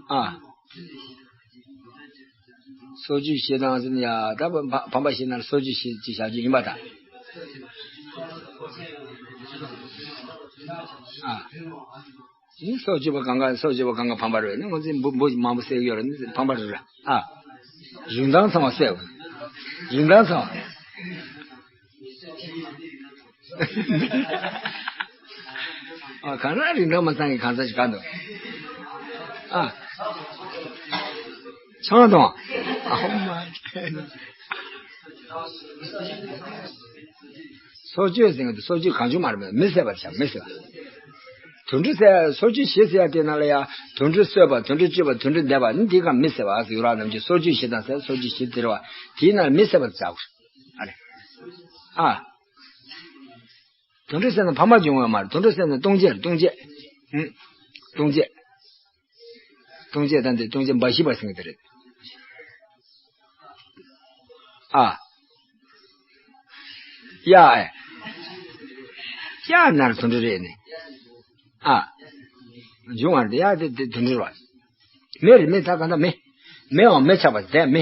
ཨ། སོ་བཅུ་བཞི་དང་ཟེར་ན་ཡ་ད་ཕ་ཕམ་པ་བཞི་ན་སོ་བཅུ་བཞི་ཅིག་བཞག་རྒྱུ་ཡིན་པ་ད། ཨ། ནི་སོ་བཅུ་པ་གང་ག་སོ་བཅུ་པ་གང་ག་ཕམ་པ་རེད། ནི་ང་ཚོས་འབུ་འབུ་མང་པོ་བསད་ཡོད་རེད། ནི་ཕམ་པ་རེད། ཨ། རིན་ཐང་ཚང་བ་བསད། རིན་ཐང་ཚང་བ། ཨ། གང་ལ་རིན་ཐང་མ་ཚང་གི་གང་ཟག་ཞིག་ག་འདུག་ཨ། ཆང་དང་། ཨ་མ། སྲོག་གཅོད་ཟེར་མཁན་དེ་སྲོག་གཅོད་གང་བྱུང་མ་རེད་པས། མི་བསད་པ་དེ་བྱ། མི་བསད་པ། དུད་འགྲོ་བསད། སྲོག་གཅོད་བཞི་ཟེར་ཡ་དེ་ནང་ལ་ཡ་དུད་འགྲོ་གསོད་པ། དུད་འགྲོ་གཅོད་པ། དུད་འགྲོ་འདེབས་པ། ནི་དེ་ག་མི་བསད་པ་ཟེར་ཡོད་ར། ནམ་རྒྱུན་སྲོག་གཅོད་བཞི་དང་ཟེར་སྲོག་གཅོད་བཞི་དེ་རེད་བ། དེའི་ནང་ལ་མི་བསད་པ་དེ་བྱ་དགོས། ཨ་རེ། ཨ། དུད་འགྲོ་བསད་ན་ཕམ་པ་འབྱུང་བ་མ་རེད། དུད་འགྲོ་བསད་ན་ལྟུང་བྱེད་རེད། ལྟུང་བྱེད། ཨུ། ལྟུང་བྱེད། ལྟུང་བྱེད་དང་དེ་ལྟུང་བྱེད་འབའ་ཞིག་པ་ཟེར་མཁན་དེ་རེད། ཨ། ཡ་ཨེ། ཡ་ནར་དུད་འགྲོ་རེད་ནི། ཨ། འབྱུང་བ་རེད། ཡ་དེ་དེ་དུད་འགྲོ་རེད་བ། མི་རེད། མི་ད་ག་ད་མི། མིའང་མི་ཆགས་པ་དེ་མི།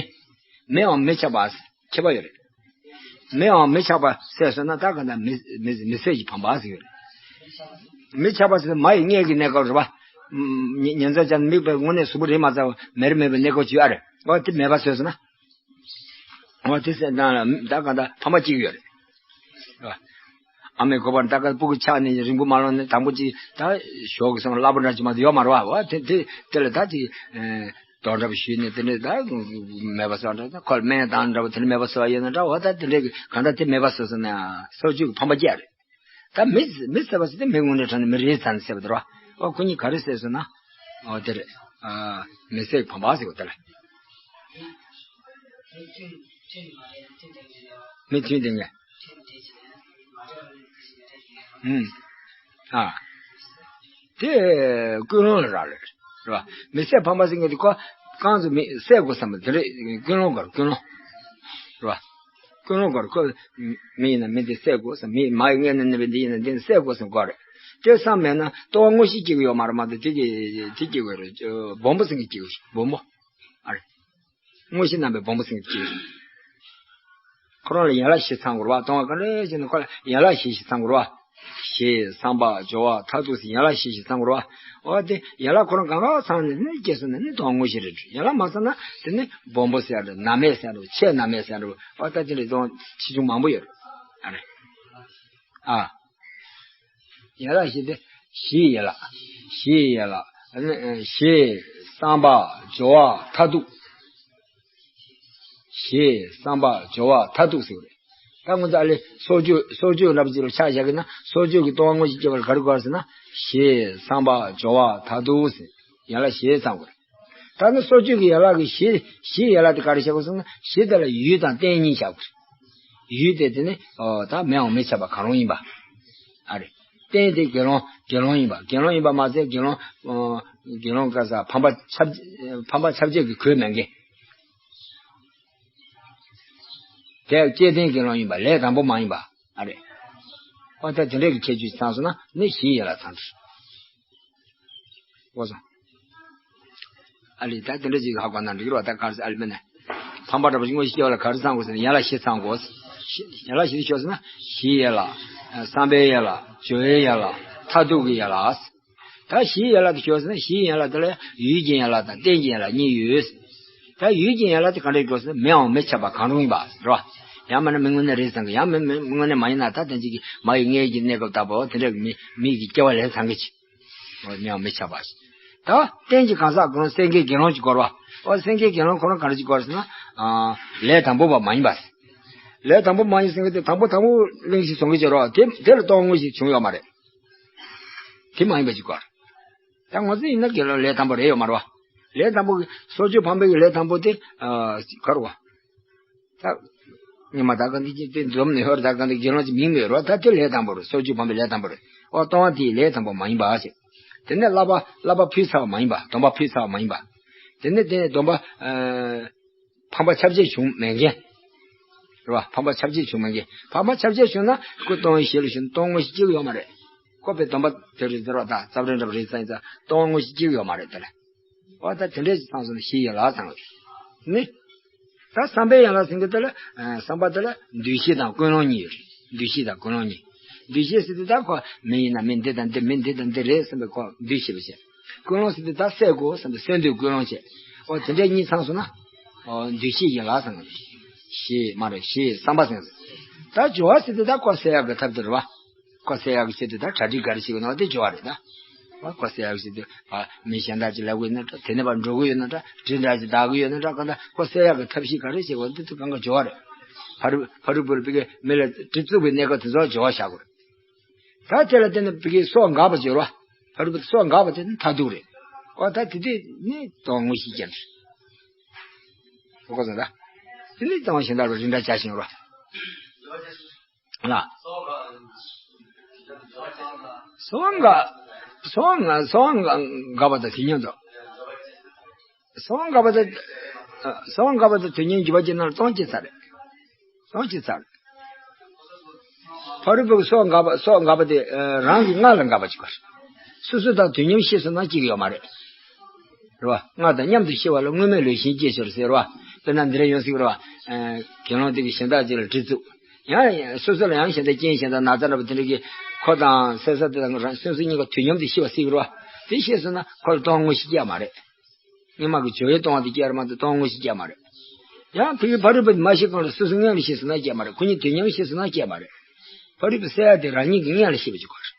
མིའང་མི་ཆགས་པ་ཁྱད་པར་ཡོད་རེད། མིའང་མི་ཆགས་པ་བསད་སོང་ན་ད་ག་ད་མི་མི་མི་བསད་ཀྱི་ཕམ་པ་ཟེར་ཡོད་རེད། མི་ཆགས་པ་ཟེར་ན་མ་ཡི་མངལ་གྱི་གནས་སྐབས་རེད་བ། ཉ་ཉ་ཚ་ཅན་མིག་པའི་དངོས་གནས་གཟུགས་པོ་རེད་མ་ཚར་བ་མེར་མེར་བའི་གནས་སྐབས་ཅིག་ཡོད་རེད། འོ་དེ་མེད་པ་བཟོས་སོང་ན། འོ་དེ་སེམས་ནང་ལ་ད་གང་ལྟར་ཕ་མ་གཅིག་ཡོད་རེད། ཨ་མའི་གོ་བར་ད་ག་སྤུ་གུ་ཆགས་ནས་རིང་པོ་མ་ལོན་ནས་དང་པོ་གཅིག་ད་ཞོགས་ཀྱི་སོང་སླ་པོ་འདྲ་གཅིག་མ་གཏོགས་ཡོད་མ་རེད་བ། འོ་དེ་དེ་དེ་ལ་ད་ཅིག་དོ་འདྲ་པོ་ཞུས་ནས་དེ་འདྲས་ད་མེད་པ་བཟོ་འདྲ་ད་ཁོ་ལ་སྨན་དང་འདྲ་པོ་དེ་འདྲ་མེད་པ་བཟོ་བ་ཡིན་ན་འདྲ། འོ་ད་དེ་འདྲས་གང་ལྟར་དེ་མེད་པ་བཟོས་སོང་ན་སྲོག་གཅོད་ཀྱི་ཕམ་པ་བརྒྱབ་རེད། ད་མི་མི་བསད་པ་ཟེར་ཏེ་མི་དངོས་གནས་དྲང་གནས་མི་རེད་ཙང་བསད་པ་དེ་རེད་བ། ཨོ་ཁོ་གཉིས་ག་རེ་བསད་སོང་ན། ཨོ་དེ་རེད། ཨ་མི་བསད་ཕམ་པ་ཟེར་བ་དེ་ལ། མི་མཐུན་ལྡན་ངེས། ཨུམ། ཨ། དེ་ཀུན་སློང་ལ་རག་ལས་རེད་བ། མི་བསད་ཕམ་པ་ཟེར་མཁན་དེ་ཁོ་རྐང་ཚོ་མི་བསད་དགོས་བསམ་པ་དེ་རེད། ཀུན་སློང་ག་རེ་ཀུན་སློང་། རེད་བ། ཀུན་སློང་ག་རེ་ཁོ། མི་ཡིན་ན་མི་འདི་བསད་དགོས་བསམ། མི་མ་ཡི་མངལ་ནས་གནས་པའི་འདི་ཡིན་ན་འདི་ནི་བསད་དགོས་བསམ་དགོས་རེད། དེ་བསམ་མེད་ན་ལྟོ་བ་དངོས་གཞི་སྐྱེ་གི་ཡོད་མ་རེད་མ་གཏོགས་དེ་གི་དེ་སྐྱེ་གི་ཡོད་རེད། སྦོམ་པོ་ཟེར་མཁན་སྐྱེ་གི་ཡོད་རེད། སྦོམ་པོ། ཨ་རེད། དངོས་གཞི་རྣམ་པའི་སྦོམ་པོ་ཟེར་མཁན་སྐྱེ་གི་ཡོད་རེད། ཁོ་རང་ལ་ཡན་ལག་བཞི་ཚང་དགོས་རེད་བ། ལྟོ་བ་ག་འདྲ་བྱས་ན་ཁོ་ལ་ཡན་ལག་བཞི་བཞི་ཚང་དགོས་རེད་བ། ཞེས་བསམ་པ་སྦྱོར་བ་མཐར་ཐུག་ཟེར་ཡན་ལག་བཞི་བཞི་ཚང་དགོས་རེད་བ། འོ་དེ་ཡན་ལག་ཁོ་རང་གང་ག་ཚང་ནས་ནི་སྐྱེས་སོང་ན་ནི་ལྟོ་བ་དངོས་གཞི་རེད། ཡན་ལག་མ་ཚང་ན་དེ་ནི་སྦོམ་པོ་ཟེར་ཡ་རེད། ནམ་ཡས་ཟེར་ཡ་རེད། ཆེ་ནམ་ཡས་ཟེར་ཡ་རེད། འོ་ད་དེ་འདྲའི་ལྟོ་བ་ཆེ་ཆུང་མང་པོ་ཡོད་རེད། ཨ་རེད། ཨ། ཡན་ལག་བཞི་སྟེ། བཞིའི་ཡན་ལག་བཞིའི་ཡན་ལག་ཨ་ནི་ཞེས་བསམ་པ་སྦྱོར་བ་མཐར་ཐུག་ཞེས་བསམ་པ་སྦྱོར་བ་མཐར་ཐུག་ཟེར་བ་རེད། ད་ང་ཚོ་ཨ་ལས་སྲོག་གཅོད་སྲོག་གཅོད་རབ་ཀྱི་ལོ་ཆ་བཞག་གི་ན་སྲོག་གཅོད་ཀྱི་ལྟོ་བ་དངོས་གཞི་སྐྱེ་བར་ག་རེ་དགོས་ཟེར་ན། ཞེས་བསམ་པ་སྦྱོར་བ་མཐར་ཐུག་ཟེར། ཡན་ལག་བཞི་ཚང་དགོས་རེད། ད་ནི་སྲོག་གཅོད་ཀྱི་ཡན་ལག་གི་བཞི་བཞི་ཡན་ལག་དེ་ག་རེ་བྱ་དགོས་ཟེར་ན་བཞི་དེ་ལ་ཡུལ་དང་རྟེན་གཉིས་བྱ་དགོས་རེད། ཡུལ་དེ་དེ་ནི་ཨོ་ད་མེའང་མི་ཆགས་པ་གང་རུང་ཡིན་པ། ཨ་རེད། རྟེན་དེ་དགེ་སློང་དགེ་སློང་ཡིན་པ། དགེ་སློང་ཡིན་པ་མ་ཟད་དགེ་སློང་ཨ་དགེ་སློང་ག་ས་ཕམ་པ་ཁྱབ་ཕམ་པ་ཁྱབ་བྱེད་ཀྱི་གོས་མེད་མཁན། དེ་སྐྱེ་ལྡན་དགེ་སློང་ཡིན་པ། ལས་དང་པོ་མ་ཡིན་པ། ཨ་རེད། ཨོ་ད་དེ་འདྲས་ཀྱི་ཁྱད་ཆོས་ཚང་སོང་ན་ནི་གཞི་ཡན་ལག་ཚང་འདུག་འོ་སོང་། ཨ་ལི་ད་དེ་འདྲ་ཅིག་ཧ་གོ་ན་འགྲིག་རོགས། ད་ག་རེ་ཟེར་ཨ་ལི་མེད་ན། ཕམ་པ་འདྲ་པོ་ཞིག་དངོས་གཞི་སྐྱེ་བ་ལ་ག་རེ་ཚང་དགོས་ཟེར་ན་ཡན་ལག་བཞི་ཚང་དགོས། ཡན་ལག་བཞི་དེ་ཤོད་ཟེར་ན་གཞི་ཡན་ལག་བསམ་པའི་ཡན་ལག་སྦྱོར་བའི་ཡན་ལག་མཐར་ཐུག་གི་ཡན་ལག་ད་གཞིའི་ཡན་ལག་དེ་ཤོད་ཟེར་ན་གཞིའི་ཡན་ལག་དེ་ལ་ཡུལ་གྱི་ཡན་ལག་དང་རྟེན་གྱི་ཡན་ལག་གཉིས་ཡོད། ད་ཡུལ་གྱི་ཡན་ལག་དེ་ག་འདྲ་ཡོད་ཟེར་ན་མེའམ་མེ་ཆགས་པ་གང་རུང་ཡིན་པ་རེད་བ། ཡང་མིན་ན་མི་དངོས་གནས་རེད་ཚང་གི། ཡང་མིན་མིན་མི་དངོས་གནས་མ་ཡིན་ན་ད་དེ་འཇིག་གི་མ་ཡི་མངལ་གྱི་གནས་སྐབས་ལྟ་བུ་དེ་འདྲ་གི་མི་མི་གི་སྐྱེ་བ་ལེན་ཚང་གི་ཅིག་འོ་མེའམ་མེ་ཆགས་པ། ད་རྟེན་གྱི་གང་ཟག་ཁོ་རང་སེང་གེའི་དགེ་སློང་ཅིག་དགོས་རེད་བ། འོ་སེང་གེའི་དགེ་སློང་ཁོ་རང་ག་འདྲ་ཅིག་དགོས་རེད་ཟེར་ན། ཨ་ལས་དང་པོ་པ་མ་ཡིན་པ། ལས་དང་པོ་མ་ཡིན་ཟེར་མཁན་དེ་དང་པོ་དང་པོ་གླེང་གཞི་བཟུང་གི་བྱེད་རོགས། དེ་དེ་ལ་སྟོང་དངོས་གཞི་བྱུང་ཡོད་མ་རེད། དེ་མ་ཡིན་པ་ཅིག་དགོས། ད་ང་ཚོ་ཡིན་ན་དགེ་སློང་ལས་དང་པོ་རེད་ཡོད་མ་རེད་བ། ལས་དང་པོ་གི་སྲོག་གཅོད་ཕམ་པའི་གི་ལས་དང་པོ་དེ་ཨ་ག་རེ་བ། ད་ཉི་མ་ད་ག་འདི་ཅི་དེ་འཛོམས་ནས་ཧོར་ད་ག་འདི་དགེ་སློང་ཅིག་མིང་མེད་རོ། ད་དེ་ལས་དང་པོ་རེད། སྲོག་གཅོད་ཕམ་པའི་ལས་དང་པོ་རེད། ཨོ་སྟོང་པ་དེའི་ལས་དང་པོ་མ་ཡིན་པ་ཞེས། དེ་ནས་བསླབ་པ་བསླབ་པ་ཕུལ་ཚར་བ་མ་ཡིན་པ། སྡོམ་པ་ཕུལ་ཚར་བ་མ་ཡིན་པ། དེ་ནས་དེ་ནས་སྡོམ་པ་ཨ་ཕམ་པ་ཁྱབ་བྱེད་བྱུང་མེད་མཁན། རེད་བ། ཕམ་པ་ཁྱབ་བྱེད་བྱུང་མེད་མཁན། ཕམ་པ་ཁྱབ་བྱེད་བྱུང་ན་ཁོ་སྟོང་པའི་གཞི་ལ་ཞུགས་ན་སྟོང་དངོས་གཞི་སྐྱེ་གི་ཡོད་མ་རེད། ཁོ་པའི་སྡོམ་པ་དེ་རེད་ཟེར་བ་དང་རྩ་བྲལ་འདྲ་པོ་རེད་ཙང་ཡིན་ཙང་སྟོང་དངོས་གཞི་སྐྱེ་གི་ཡོད་མ་རེད་དེ་ལ། འོ་ད་དེ་འདྲས་ཀྱི་མཚམས་སུ་ནི་གཞི་ཡན་ལག་ཚང་བའི་ནི། ད་བསམ་པའི་ཡན་ལག་ཟེར་མཁན་དེ་ལ་ཨ་བསམ་པ་དེ་ལ་འདུ་ཤེས་དང་ཀུན་སློང་གཉིས་ཡོད་རེད། འདུ་ཤེས་དང་ཀུན་སློང་གཉིས། འདུ་ཤེས་ཟེར་དུས་ད་ཁོ་མི་ཡིན་ན་མི་འདི་དང་འདི་མི་འདི་དང་འདི་རེད་བསམ་པའི་ཁོ་འདུ་ཤེས་པ་བྱས། ཀུན་སློང་ཟེར་དུས་ད་བསད་དགོས་བསམ་པའི་བསད་འདོད་ཀུན་སློང་བྱས། འོ་དེ་འདྲས་གཉིས་ཚང་སོང་ན། འོ་འདུ་ཤེས་ཡན་ལག་ཚང་བའི་ཤེས་མ་རེད། ཤེས་བསམ་པ་ཟེར་མཁན་དེ། ད་སྦྱོར་བ་ཟེར་དུས་ད་ཁོ་བསད་ཡག་གི་ཐབས་དེ་རེད་བ། ཁོ་བསད་ཡག་གི་ཆེད་དུ་ད་གྲ་སྒྲིག་ག་རེ་བྱེད་དགོས་ན་དེ་སྦྱོར་བ་རེད་ད། ཨ་ཁོ་བསད་ཡག་གི་ཆེད་དུ་ཨ་མི་གཞན་དག་ཅིག་ལབ་དགོས་ཡོད་ན་འདྲ། དེ་ནས་ཕར་འགྲོ་དགོས་ཡོད་ན་འདྲ། གྲི་འདྲ་ཅིག་བདག་དགོས་ཡོད་ན་འདྲ། གང་ལྟར་ཁོ་བསད་ཡག་གི་ཐབས་ཤེས་ག་རེ་བྱེད་དགོས་འདི་ཚོ་གང་ག་སྦྱོར་བ་རེད། ཕ་རུ་ཕ་རུ་བུ་རུ་བི་གའི་མི་ལ་གྲི་བཙུགས་པའི་གནས་སྐབས་དེ་ཚོ་སྦྱོར་བ་བཞག་དགོས་རེད། ད་དེ་ལ་བརྟེན་ནས་བི་གའི་སྲོག་འགག་པ་སྦྱོར་བ། ཕ་རུ་བུ་སྲོག་འགག་པ་དེ་ནི་མཐར་ཐུག་རེད། ཨོ་ད་དེ་དེ་ནི་སྟོང་དངོས་གཞི་ཅན་རེད། ཁོ་ཁོ་ཚོ་ད་དེ་ནི་སྟོང་གཞན་དག་རུ་རིགས་འདྲ་བྱ་ཞིང་རོ། ལ། སོང་ག་སོང་ག་སོང་ག་ག་བ་དང་དེ་ཉིད་དོ། སོང་ག་བ་དང་སོང་ག་བ་དང་དེ་ཉིད་འཇུག་པ་ཅན་ནང་སྟོང་སྐྱེ་ཚར་རེད། སྟོང་སྐྱེ་ཚར། ཕ་རུ་པའི་སོང་ག་བ་སོང་ག་བ་དེ་རང་གི་ང་ལ་འགག་པ་ཅིག་ག་རེད། སོ་སོ་དང་དུས་མཉམ་ཤེས་སོང་ན་སྐྱེ་གི་ཡོད་མ་རེད། རེད་བ། ང་དང་མཉམ་དུ་ཤི་བ་ལ་དངོས་མེད་ལུས་ཤིང་སྐྱེ་ཤོར་ཟེར་བ། དཔེར་ན་འདི་འདྲ་ཡོང་སྲིད་རེད་བ། དགེ་སློང་དེ་གིས་གཞན་དག་ཅིག་ལ་གྲི་བཙུགས། ཡང་སོ་སོ་ལ་ཡང་གཞན་དག་རྐྱེན་གཞན་དག་ན་ཚ་འདྲ་པོ་དེ་འདྲ་གིས་ཁོ་དང་སེམས་ས་དེ་དང་རང་སེམས་ས་གཉིས་ཀ་དུས་མཉམ་དུ་ཤི་བ་སྲིད་རེད་བ། དེ་ཤེས་སོང་ན་ཁོ་ལ་སྟོང་དངོས་གཞི་སྐྱེ་མ་རེད། སྔོན་མ་གི་སྦྱོར་བས་སྟོང་པ་དེ་སྐྱེ་ར་མ་གཏོགས་སྟོང་དངོས་གཞི་སྐྱེ་མ་རེད། ཡང་ཕ་གི་ཕ་རུ་པ་མ་ཤི་གོང་ལ་སོ་སོ་མངལ་ལ་ཤི་སོང་ན་སྐྱེ་མ་རེད། ཁོ་གཉིས་དུས་མཉམ་ཤི་སོང་ན་སྐྱེ་མ་རེད། ཕ་རུ་པ་བསད་ཡ་དེ་རང་ཉིད་ཀྱི་མངལ་ལ་ཤི་བ་ཅིག་གོ་རེད།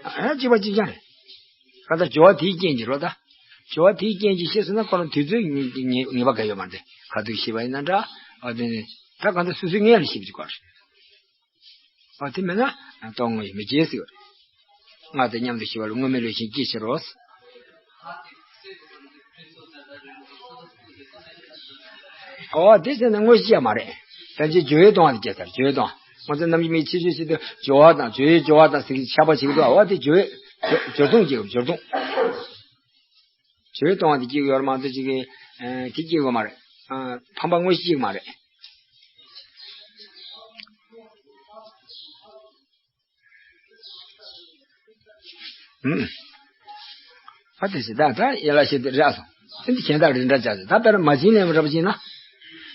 ཨ་གཅིག་པ་གཅིག་རྐྱང་རེད། གང་ལྟར་སྦྱོར་བ་དེའི་རྐྱེན་གྱིས་རོ་ད། སྦྱོར་བ་དེའི་རྐྱེན་གྱིས་ཤི་སོང་ན་ཁོ་རང་དུས་ཚོད་ངེས་ངེས་ངེས་པ་ག་ཡོད་མ་རེད། ཁ་ཐུག་ཤི་བ་ཡིན་ན་འདྲ། ཨ་དེ་ནི་ད་གང་ལྟར་སོ་སོའི་མངལ་ལ་ཤི་བ་ཅིག་གོ་རེད། ཨ་དེ་མེད་ན་སྟོང་དངོས་མི་སྐྱེ་ཟེར་བ་རེད། ང་དང་མཉམ་དུ་ཤི་བ་ལ་དངོས་མེད་ལུས་ཤིང་སྐྱེ་ཕྱིར་རོ། ཨོ་དེ་ཟེར་ན་དངོས་གཞི་ཡང་མ་རེད། ད་ཅི་སྦྱོར་བས་སྟོང་བ་དེ་སྐྱེ་ཚར། སྦྱོར་བས་སྟོང་བ། ང་ཚོ་ནམ་རྒྱུན་མི་ཆེ་ཆེ་ཆེ་དུ་སྦྱོར་བ་དང་སྦྱོར་བའི་སྦྱོར་བ་དང་ཟེར་གྱི་ཆགས་པ་བྱེད་ཀྱི་འདུག་ཨོ་དེ་སྦྱོར་བས་སྦྱོར་སྦྱོར་སྟོང་སྐྱེ་སྦྱོར་སྟོང་། སྦྱོར་བས་སྟོང་བ་དེ་སྐྱེ་གི་ཡོད་རེད་མ་གཏོགས་ཅིག་གི་དེ་སྐྱེ་གི་ཡོད་མ་རེད། ཕམ་པ་དངོས་གཞི་སྐྱེ་གི་མ་རེད། ཨུམ། ཨ་དེ་ཟེར་ད་ད་ཡན་ལག་བཞི་དེ་རག་སོང་། དེ་འདི་གཞན་དག་རིགས་འདྲ་ཆགས་ཟེར། ད་དཔེར་ན་མ་བྱིན་ལེན་པ་འདྲ་པོ་ཅིག་ན།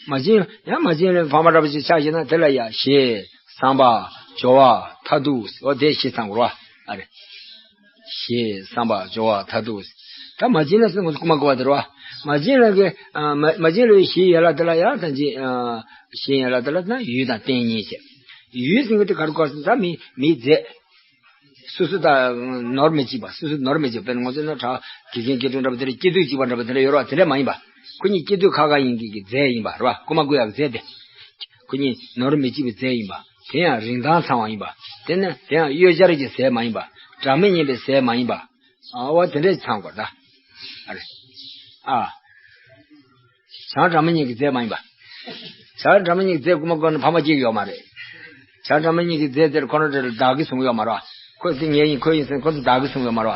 མ་བྱིན་ཡང་མ་བྱིན་ལེན་ཕ་མ་འདྲ་པོ་ཅིག་ཆགས་ཤེ་ན་དེ་ལ་ཡ་ཞེས་བསམ་པ་སྦྱོར་བ་མཐར་ཐུག་ཟེར། འོ་དེ་བཞི་ཚང་དགོས་ར། ཨ་རེ། ཞེས་བསམ་པ་སྦྱོར་བ་མཐར་ཐུག་ཟེར། ད་མ་བྱིན་ལེན་ཟེར་ང་ཚོ་རྐུ་མ་རྐུ་བ་དེ་རེད་བ། མ་བྱིན་ལེན་གི་ཨ་མ་མ་བྱིན་ལེན་བཞི་ཡན་ལག་དེ་ལ་ཡང་ད་ཅི་ཨ་བཞི་ཡན་ལག་དེ་ལ་ན་ཡུལ་དང་རྟེན་གཉིས་བྱས། ཡུལ་ཟེར་མཁན་དེ་ག་རེ་གོ་ཟེར་ན་ད་མི་མིའི་རྫས། སོ་སོ་དང་ནོར་མི་གཅིག་པ། སོ་སོ་ནོར་མི་གཅིག་པ། དཔེར་ན་ང་ཚོ་ན་གྲྭ་དགེ་རྒན་དགེ་ཕྲུག་འདྲ་པོ་དེ་འདྲ་སྐྱེ་དུས་གཅིག་པ་འདྲ་པོ་དེ་འདྲ་ཡོད་རེད་བ། དེ་འདྲ་མ་ཡིན་པ། ཁོ་གཉིས་སྐྱེ་དུས་ཁ་ཁ་ཡིན་གྱི་གི་རྫས་ཡིན་པ་རེད་བ། རྐུ་མ་རྐུ་ཡག་རྫས་དེ། ཁོ་གཉིས་ནོར་མི་གཅིག་པའི་རྫས་ཡིན་པ། དེ་ཡང་རིན་ཐང་ཚང་བ་ཡིན་པ། དེ་ནི་དེ་ཡང་གཡོས་སྦྱོར་གྱི་རྫས་མ་ཡིན་པ། དགྲ་མི་གཉེན་པའི་རྫས་མ་ཡིན་པ། ཨ་བ་དེ་འདྲས་ཚང་དགོས་ད། ཨ་རེ། ཨ། བྱང་དགྲ་མི་གཉེན་གྱི་རྫས་མ་ཡིན་པ། བྱ་བྲལ་མ་གཉིས་ཀྱི་རྫས་རྐུན་མ་བརྐུས་ན་ཕ་མ་སྐྱེ་གི་ཡོད་མ་རེད། བྱ་བྲལ་མ་གཉིས་ཀྱི་རྫས་དེར་ཁོ་ན་དེར་བདག་གིས་བཟུང་གི་ཡོད་མ་རེད་བ། ཁོས་དེ་ངའི་ཡིན་ཁོའི་ཡིན་ཟེར་ཁོ་ཚོ་བདག་གིས་བཟུང་གི་ཡོད་མ་རེད་